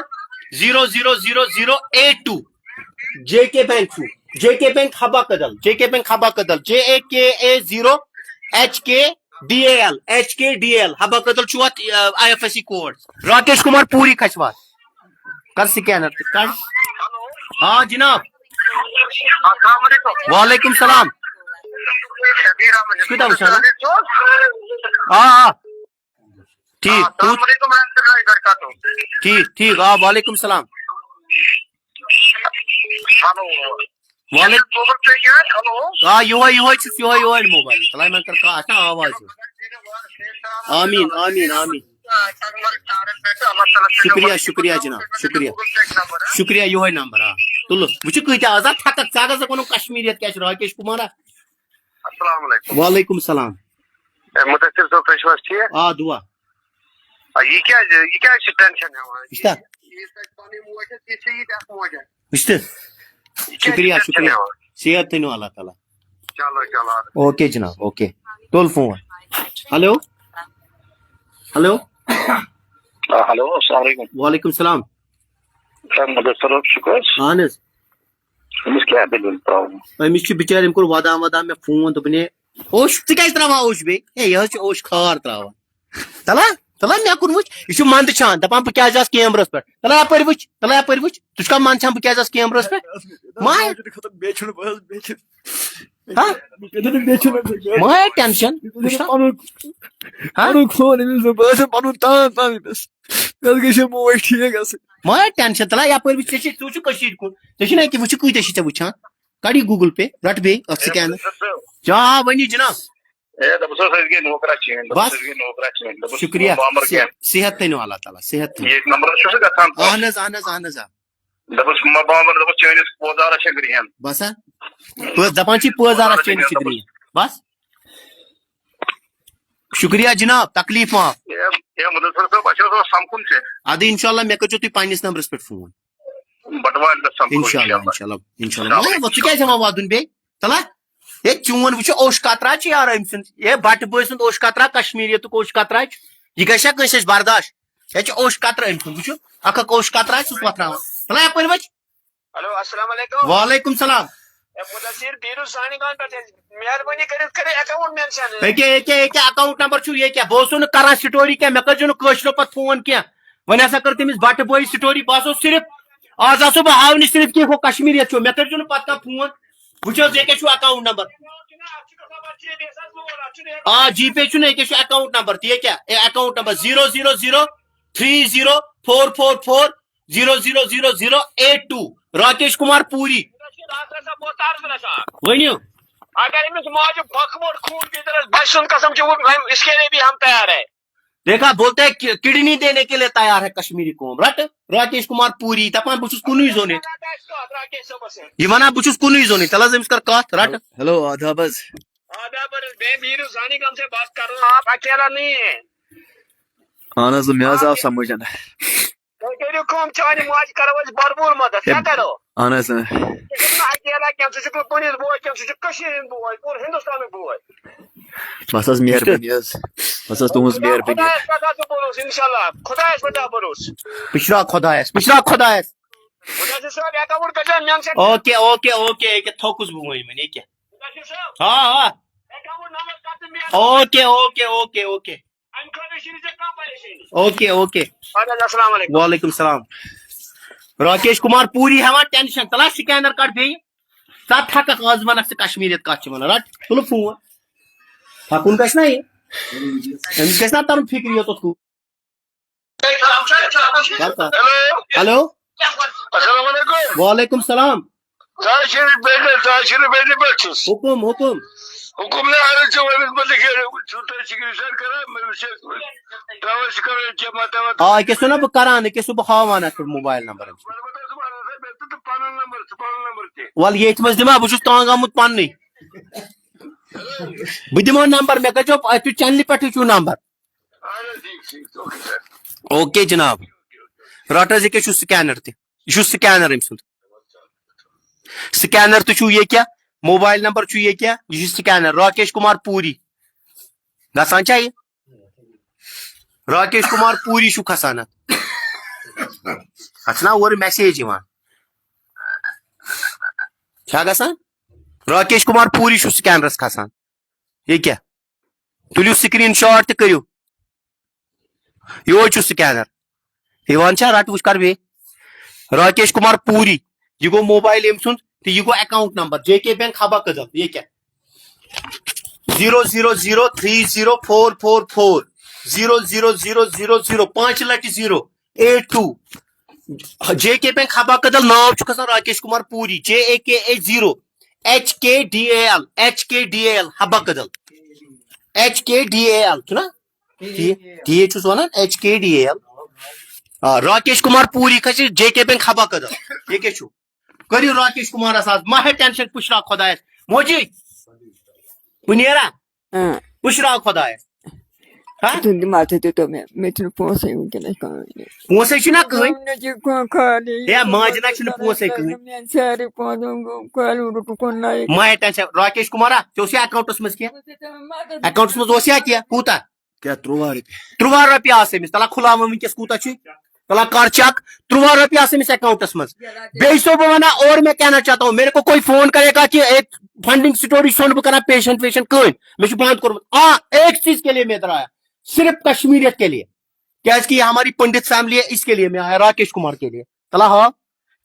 zero zero zero zero eight two. J K Bank چھُ. J K Bank Habba Kadal. J K Bank Habba Kadal. J A K A zero H K D A L. H K D A L. Habba Kadal چھُ اَتھ، آ، I F S C code. Rakesh Kumar پوری کھسہِ وَتھ. کر scanner تہِ کر. آ جناب. السلام علیکم. وعلیکم السلام. شبیر احمد. کیٛاہ دَپان چھُ؟ آ، آ. ٹھیٖک، السلام علیکم ورحمۃ اللہ وبرکاتہ. ٹھیٖک، ٹھیٖک. آ، وعلیکم السلام. ہیلو. وعلیکم. موبایل چھُ یہِ حظ؟ ہیلو. آ، یِہوٚے، یِہوٚے چھُس، یِہوٚے، یِہوٚے موبایل. فلاحی منٛز کر کانٛہہ اَتھ نا آواز ہیوٗ. آمیٖن، آمیٖن، آمیٖن. شُکریہ، شُکریہ جناب، شُکریہ. شُکریہ، یِہوٚے نمبر، آ. تُلُس. وٕچھِو کۭتیٛاہ آز، آ، تھککھ. ژٕ اگر ژےٚ ووٚنُم کشمیٖریت کیٛاہ چھِ، راکیش کُمار، آ. السلام علیکم. وعلیکم السلام. اے، مدثر صٲب، تُہۍ چھِو حظ ٹھیٖک؟ آ، دُعا. آ، یہِ کیٛازِ، یہِ کیٛازِ چھِ ٹٮ۪نشَن ہٮ۪وان؟ وٕچھتا؟ یہِ تۄہہِ پَنٕنۍ موج چھےٚ، تہِ چھِ یہِ تہِ اَکھ موج اَکھ. وٕچھتہٕ؟ یہِ کیٛازِ چھِ شُکریہ، ٹٮ۪نشَن شُکریہ. ہٮ۪وان؟ صحت تھٲینو اللہ تعالیٰ. چلو، چلو، اَدٕ. اوکے جناب، اوکے. تُل فون. ہیلو. ہیلو. آ، ہیلو، السلام علیکم. وعلیکم السلام. سر، مدثر صٲب چھُکھ حظ؟ اہن حظ. أمِس کیٛاہ دٔلیٖل پرٛابلم؟ أمِس چھُ بِچارِ، أمۍ کوٚر وَدان وَدان مےٚ فون، دوٚپُن، "ہے، اوٚش، ژٕ کیٛازِ ترٛاوان اوٚش بیٚیہِ؟ ہے، یہِ حظ چھُ اوٚش خار ترٛاوان۔ تَلہ، تَلہ، مےٚ کُن وٕچھ، یہِ چھُ منٛدٕ چھان، دَپان، بہٕ کیٛازِ آس کیمرَس پٮ۪ٹھ؟ تَلہ، یَپٲرۍ وٕچھ، تَلہ، یَپٲرۍ وٕچھ، ژٕ چھُکھا منٛدٕ چھان، بہٕ کیٛازِ آس کیمرَس پٮ۪ٹھ؟" ما بیٚیہِ چھُنہٕ، بہٕ حظ، بیٚیہِ چھُنہٕ۔ ہا؟ بیٚیہِ چھُنہٕ۔ ما ہے ٹٮ۪نشَن، بہٕ چھُس وٕچھتہٕ۔ پَنُن، ہا؟ پَنُن خون أمِس، بہٕ حظ چھُس پَنُن تان تان أمِس۔ مےٚ حظ گژھِ یہِ موج ٹھیٖک گژھٕنۍ۔ ما ہے ٹٮ۪نشَن، تَلہ، یَپٲرۍ وٕچھ، ژےٚ چھِ، ژٕ چھُکھ کٔشیٖرِ کُن، ژےٚ چھُنہ أکیٛاہ، وٕچھِ کۭتیٛاہ چھِ ژےٚ وٕچھان۔ کَڑ یہِ Google Pay، رَٹ بیٚیہِ اَتھ ہے، scanner۔ بہٕ چھُس سُہ۔ جا، آ، ؤنِو جِناب۔ ہے، دوٚپُس حظ، أسۍ گٔے نوکرا چینج، دوٚپُس، بس۔ أسۍ گٔے نوکرا چینج، دوٚپُس، شُکریہ۔ بامبر صحت، کینٛہہ۔ صحت تھٲینو اللہ تعالیٰ، صحت تھٲینو۔ ییٚتھۍ نمبرس چھُ سُہ گژھان۔ اہن حظ، اہن حظ، اہن حظ، آ۔ دوٚپُس، ما بامبر، دوٚپُس، چٲنِس پوزارس چھےٚ گرٛین۔ بس ہا۔ پوز دَپان چھِ، پوزارس چٲنِس چھِ گرٛین۔ بس۔ شُکریہ جِناب، تکلیٖف معاف۔ ہے، ہے، مُدثر صٲب، اَسہِ اوس سَمکھُن ژےٚ۔ اَدٕ اِنشاءاللہ مےٚ کٔرۍزیو تُہۍ پنٛنِس نمبرس پٮ۪ٹھ فون۔ بٹوارِ دۄہ سَمکھو اِنشاءاللہ، اِنشاءاللہ۔ اِنشاءاللہ، اِنشاءاللہ۔ اِنشاءاللہ۔ وۄنۍ ژٕ کیٛازِ ہٮ۪وان وَدُن بیٚیہِ؟ تَلہ، ہے، چون وٕچھو اوٚش قطرہ چھُ یارٕ أمۍ سُنٛد۔ ہے، بَٹہٕ بٲے سُنٛد اوٚش قطرہ، کشمیٖریتُک اوٚش قطرہ چھُ۔ یہِ گژھِ ہا کٲنٛسہِ اَسہِ برداش؟ ہے، چھُ اوٚش قطرٕ أمۍ سُنٛد، وٕچھِو، اَکھ اَکھ اوٚش قطرہ چھُس وۄتھراوان۔ تَلہ، یَپٲرۍ وٕچھ۔ ہیلو، السلام علیکم۔ وعلیکم السلام۔ ہے، مُدثر بیٖرو زانہِ گان پٮ۪ٹھ، مہربٲنی کٔرِتھ کٔرِو account mention۔ ییٚکیٛاہ، ییٚکیٛاہ، ییٚکیٛاہ account number چھُ، ییٚکیٛاہ۔ بہٕ اوسُس نہٕ کران story کینٛہہ، مےٚ کٔرۍزیو نہٕ کٲشرٮ۪و پتہٕ فون کینٛہہ۔ وۄنۍ ہسا کٔر تٔمِس بٹہٕ بٲیِس story، بہٕ ہسا اوسُس صرف، آز آسو بہٕ ہاونہِ صرف کینٛہہ ہُہ کشمیٖریت چھُ، مےٚ کٔرۍزیو نہٕ پتہٕ کانٛہہ فون۔ وٕچھ حظ، ییٚکیٛاہ چھُ account number۔ آ، G Pay چھُنہٕ، ییٚکیٛاہ چھُ account number، تہِ ییٚکیٛاہ، A, account number zero zero zero three zero four four four zero zero zero zero eight two، Rakesh Kumar Puri. ؤنِو۔ اگر أمِس ماجہِ بۄکہٕ موٚٹ خوٗن پیٚیہِ، تیٚلہِ بَچہٕ سُنٛد قسم چھُ، ہم، اس کے لیے بھی ہم تیار ہے۔ دیکھا، بولتے ہیں کہ-، کڈنی دینے کے لیے تیار ہے کشمیری قوم۔ رٹ، راکیش کمار پوری، دپان بہٕ چھُس کُنُے زوٚن ییٚتہِ۔ راکیش صٲبَس سۭتۍ۔ یہِ وَنان بہٕ چھُس کُنُے زوٚن ییٚتہِ، تَلہٕ حظ أمِس کر کَتھ، رٹ۔ ہیلو، آداب حظ۔ آداب حظ، بے میٖرو زانی کم سے بات کر رہا ہوں، آپ اکیلا نہیں ہے۔ اہن حظ، مےٚ حظ آو سمجھ۔ تُہۍ کٔرِو کٲم، چانہِ ماجہِ کرو أسۍ بھرپوٗر مدد۔ کیٛاہ کرو؟ اہن حظ، اۭں۔ ژٕ چھُکھ نہٕ اکیلا کینٛہہ، ژٕ چھُکھ نہٕ کُنِس بوے کینٛہہ، ژٕ چھُکھ کٔشیٖرِ ہُنٛد بوے، پوٗرٕ ہندوستانُک بوے۔ بس حظ، مہربٲنی حظ۔ بس حظ، تُہٕنٛز مہربٲنی۔ خۄدایَس پٮ۪ٹھ حظ چھُ بھروسہٕ، اِنشاءاللہ۔ خۄدایَس پٮ۪ٹھ چھُ بھروسہٕ۔ پِشراو خۄدایَس، پِشراو خۄدایَس۔ خۄدایَس صٲب، account کٔرۍزیو مےٚ سۭتۍ۔ اوکے، اوکے، اوکے، ییٚکیٛاہ تھوٚکُس بہٕ وۄنۍ، وۄنۍ ییٚکیٛاہ۔ خۄدایَس صٲب، ہا، ہا۔ Account number کر ژٕ مےٚ۔ Okay, okay, okay, okay. اَمہِ خٲطرٕ چھِنہٕ ژےٚ کانٛہہ پریشٲنی۔ Okay, okay. اَدٕ حظ، السلام علیکم۔ وعلیکم السلام۔ راکیش کمار پوری ہٮ۪وان ٹینشن، تَلہ scanner کَڑ بیٚیہِ۔ ژٕ تھککھ آز وَنکھ ژٕ کشمیٖریت کَتھ چھِ وَنان، رَٹ، تُلہٕ فون۔ تھکُن گژھِ نا یہِ؟ أمِس گژھِ نا تَرُن فِکرِ یوتَتھ کُن؟ ہیلو۔ ہیلو۔ السلام علیکم۔ وعلیکم السلام۔ طاہر شریف بیٹے، طاہر شریف بیٹے پٮ۪ٹھ چھُس۔ حُکُم، حُکُم۔ حُکُم نہ، اَگر ژٕ ؤنِتھ مےٚ لیکھے، ژٕ تۄہہِ چھِ کہِ سر کران، مےٚ وٕچھ، دعوت چھِ کران، جمع دعوت۔ آ، أکیٛاہ چھُسو نہ بہٕ کران، أکیٛاہ چھُسو بہٕ ہاوان اَتھ پٮ۪ٹھ موبایل نمبر أمِس۔ وَلہٕ بہٕ دَپہٕ، وَلہٕ ہسا، مےٚ دیُت پَنُن نمبر، ژٕ پَنُن نمبر تہِ۔ وَلہٕ ییٚتھۍ منٛز دِمہٕ ہا، بہٕ چھُس تنٛگ آمُت پننُے۔ بہٕ دِمہٕ ہا نمبر، مےٚ کٔرۍزیو، اَتھ چھُ چینلہِ پٮ۪ٹھٕے چھُو نمبر۔ اہن حظ، ٹھیٖک، ٹھیٖک، اوکے سر۔ اوکے جناب۔ رَٹ حظ، ییٚکیٛاہ چھُ scanner تہِ۔ یہِ چھُ scanner أمۍ سُنٛد۔ Scanner تہِ چھُ یہِ کیٛاہ، موبایل نمبر چھُ یہِ کیٛاہ، یہِ چھُ scanner راکیش کمار پوٗری۔ گژھان چھا یہِ؟ راکیش کمار پوری چھُ کھسان اتھ۔ اتھ چھُنہ اورٕ میسیج یِوان۔ چھا گژھان؟ راکیش کمار پوری چھُ سکینرس کھسان۔ یہِ کیٛاہ؟ تُلِو سکرین شاٹ تہِ کٔرِو۔ یِہوے چھُ سکینر۔ یِوان چھا؟ رٹ وٕچھ کر بیٚیہِ۔ راکیش کمار پوری۔ یہِ گوٚو موبایل أمۍ سُنٛد تہٕ یہِ گوٚو account number J K bank Habba Kadal. یہِ کیٛاہ؟ Zero zero zero three zero four four four, zero zero zero zero zero, پانٛژِ لٹہِ zero, eight two. J K bank Habba Kadal, ناو چھُ کھسان Rakesh Kumar Puri, J A K A zero, H K D A L, H K D A L Habba Kadal, H K D A L چھُنہ؟ ٹھیٖک، ٹھیٖک چھُس ونان، H K D A L. آ، راکیش کمار پوری کھسہِ J K bank Habba Kadal. یہِ کیٛاہ چھُ؟ کٔرِو راکیش کمارس آز، مہ ہے ٹینشن، پُشراو خۄدایس۔ موجی، بہٕ نیرا؟ اۭں۔ پُشراو خۄدایس۔ ہا؟ تُہۍ دِ، ما تُہۍ دِتو مےٚ، مےٚ چھُنہٕ پونٛسَے وٕنکیٚنَس کانٛہہ۔ پونٛسَے چھُنہ کٕہٕنۍ۔ مےٚ چھِ کانٛہہ خٲلی۔ ہے، ماجہِ نہ چھُنہٕ پونٛسَے کٕہٕنۍ۔ مےٚ سارے پونٛسہٕ گوٚو کالہِ وُڈُکھ کوٚر نہ یہِ۔ مہ ہے ٹینشن، راکیش کمارا، ژےٚ اوس یہِ اکاؤنٹس منٛز کینٛہہ؟ اکاؤنٹس منٛز اوس یا کینٛہہ؟ کوٗتاہ؟ کیٛاہ، ترٛواہ رۄپیہِ؟ ترٛواہ رۄپیہِ آسہٕ أمِس۔ تَلہ کھُلاوان وٕنکیٚس کوٗتاہ چھُ؟ تَلہ کر چیک۔ ترٛواہ رۄپیہِ آسہٕ أمِس اکاؤنٹس منٛز۔ بیٚیہِ چھُسو بہٕ وَنان، اور میں کہنا چاہتا ہوں، میرے کو کوئی فون کرے گا کہ ایک فنڈنگ سٹوری چھُنہٕ بہٕ کران پیشنٹ ویشنٹ کٕہٕنۍ۔ مےٚ چھُ بنٛد کوٚرمُت۔ آ، ایک چیز کے لیے میں ادھر آیا، صرف کشمیریت کے لیے، کیازِ کہ یہ ہماری پنڈت فیملی ہے، اس کے لیے میں آیا، راکیش کمار کے لیے۔ تَلہ ہا،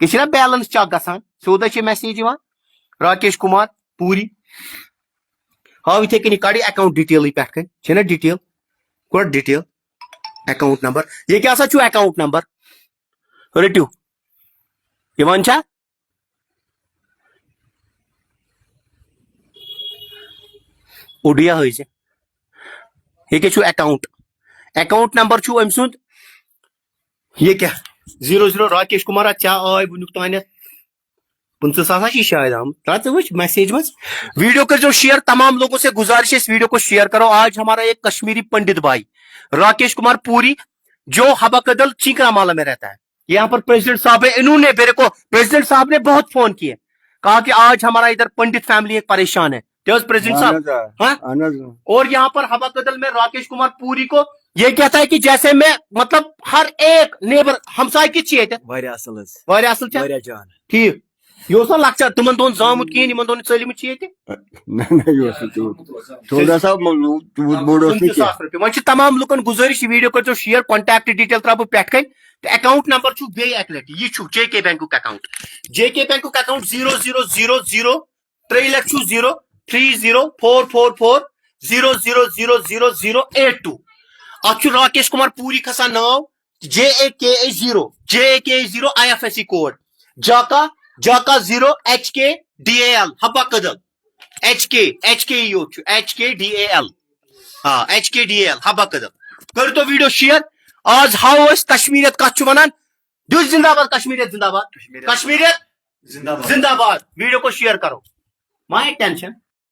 یہِ چھِنہ بیلنس چیک گژھان، سیوٚدُے چھِ میسیج یِوان، راکیش کمار پوری۔ ہاو یِتھے کٔنی، کڑ یہِ اکاؤنٹ ڈیٹیلٕے پٮ۪ٹھ کَنۍ، چھےٚ نہ ڈیٹیل؟ کوٚر ڈیٹیل؟ اکاؤنٹ نمبر، یہِ کیٛاہ سا چھُ اکاؤنٹ نمبر؟ رٔٹِو، یِوان چھا؟ اوڈیا ہٲیزِ۔ یہِ کیٛاہ چھُ اکاؤنٹ؟ اکاؤنٹ نمبر چھُ أمۍ سُنٛد۔ یہِ کیٛاہ؟ زیٖرو زیٖرو، راکیش کمار، اَتھ ژےٚ آے وٕنیُک تانٮ۪تھ پٕنٛژٕہ ساس ہا چھِ شاید آمُت۔ رَٹ ژٕ وٕچھ میسیج منٛز۔ ویٖڈیو کٔرۍزیو شیئر، تمام لوگوں سے گزارش ہے، اس ویڈیو کو شیئر کرو۔ آج ہمارا ایک کشمیری پنڈت بھائی راکیش کمار پوری، جو حبہ کدل چینکرا مالا میں رہتا ہے، یہاں پر پریزیڈنٹ صاحب ہے، انہوں نے میرے کو، پریزیڈنٹ صاحب نے بہت فون کیے، کہا کہ آج ہمارا ادھر پنڈت فیملی ایک پریشان ہے۔ کیا پریزیڈنٹ اہن صاحب؟ حظ آ، ہاں؟ اہن حظ۔ اور یہاں پر حبہ کدل میں راکیش کمار پوری کو یہ کہتا ہے کہ جیسے میں، مطلب، ہر ایک نیبر، ہمسایہِ کِتھ چھِ ییٚتہِ؟ واریاہ اصل حظ۔ واریاہ اصل چھا؟ واریاہ جان۔ ٹھیٖک۔ یہِ اوس نہ لۄکچار تِمن دۄہن زامُت کِہیٖنۍ، یِمن دۄہن نہٕ ژٔلمٕتۍ چھِ ییٚتہِ۔ نہ، نہ، یہِ اوس نہٕ تیوٗت۔ تھوڑا سا مطلب تیوٗت بوٚڑ اوس نہٕ پٕنٛژٕہ ساس کینٛہہ۔ رۄپیہِ۔ وۄنۍ چھِ تمام لُکن گُزٲرِش، یہِ ویٖڈیو کٔرۍزیو شیئر، کانٹیکٹ ڈیٹیل ترٛاوٕ بہٕ پٮ۪ٹھ کَنۍ۔ تہٕ اکاؤنٹ نمبر چھُ بیٚیہِ اکہِ لٹہِ، یہِ چھُ جے کے بینکُک اکاؤنٹ۔ جے کے بینکُک account zero zero zero zero, ترٛےٚ لَچھ چھُ zero, three zero four four four zero zero zero zero zero eight two. اتھ چھُ راکیش کمار پوری کھسان ناو، J A K A zero, J A K A zero I F S C code, جاکا، جاکا zero, H K D A L, Habba Kadal. H K, H K یوت چھُ، H K D A L. آ، H K D A L, Habba Kadal. کٔرۍ تو video share. آز ہاوو أسۍ کشمیریت کتھ چھُ ونان۔ دیُت زندہ باد، کشمیریت زندہ باد۔ کشمیریت۔ کشمیریت زندہ باد۔ زندہ باد۔ ویٖڈیو کو شیئر کرو۔ مہ ہے ٹینشن۔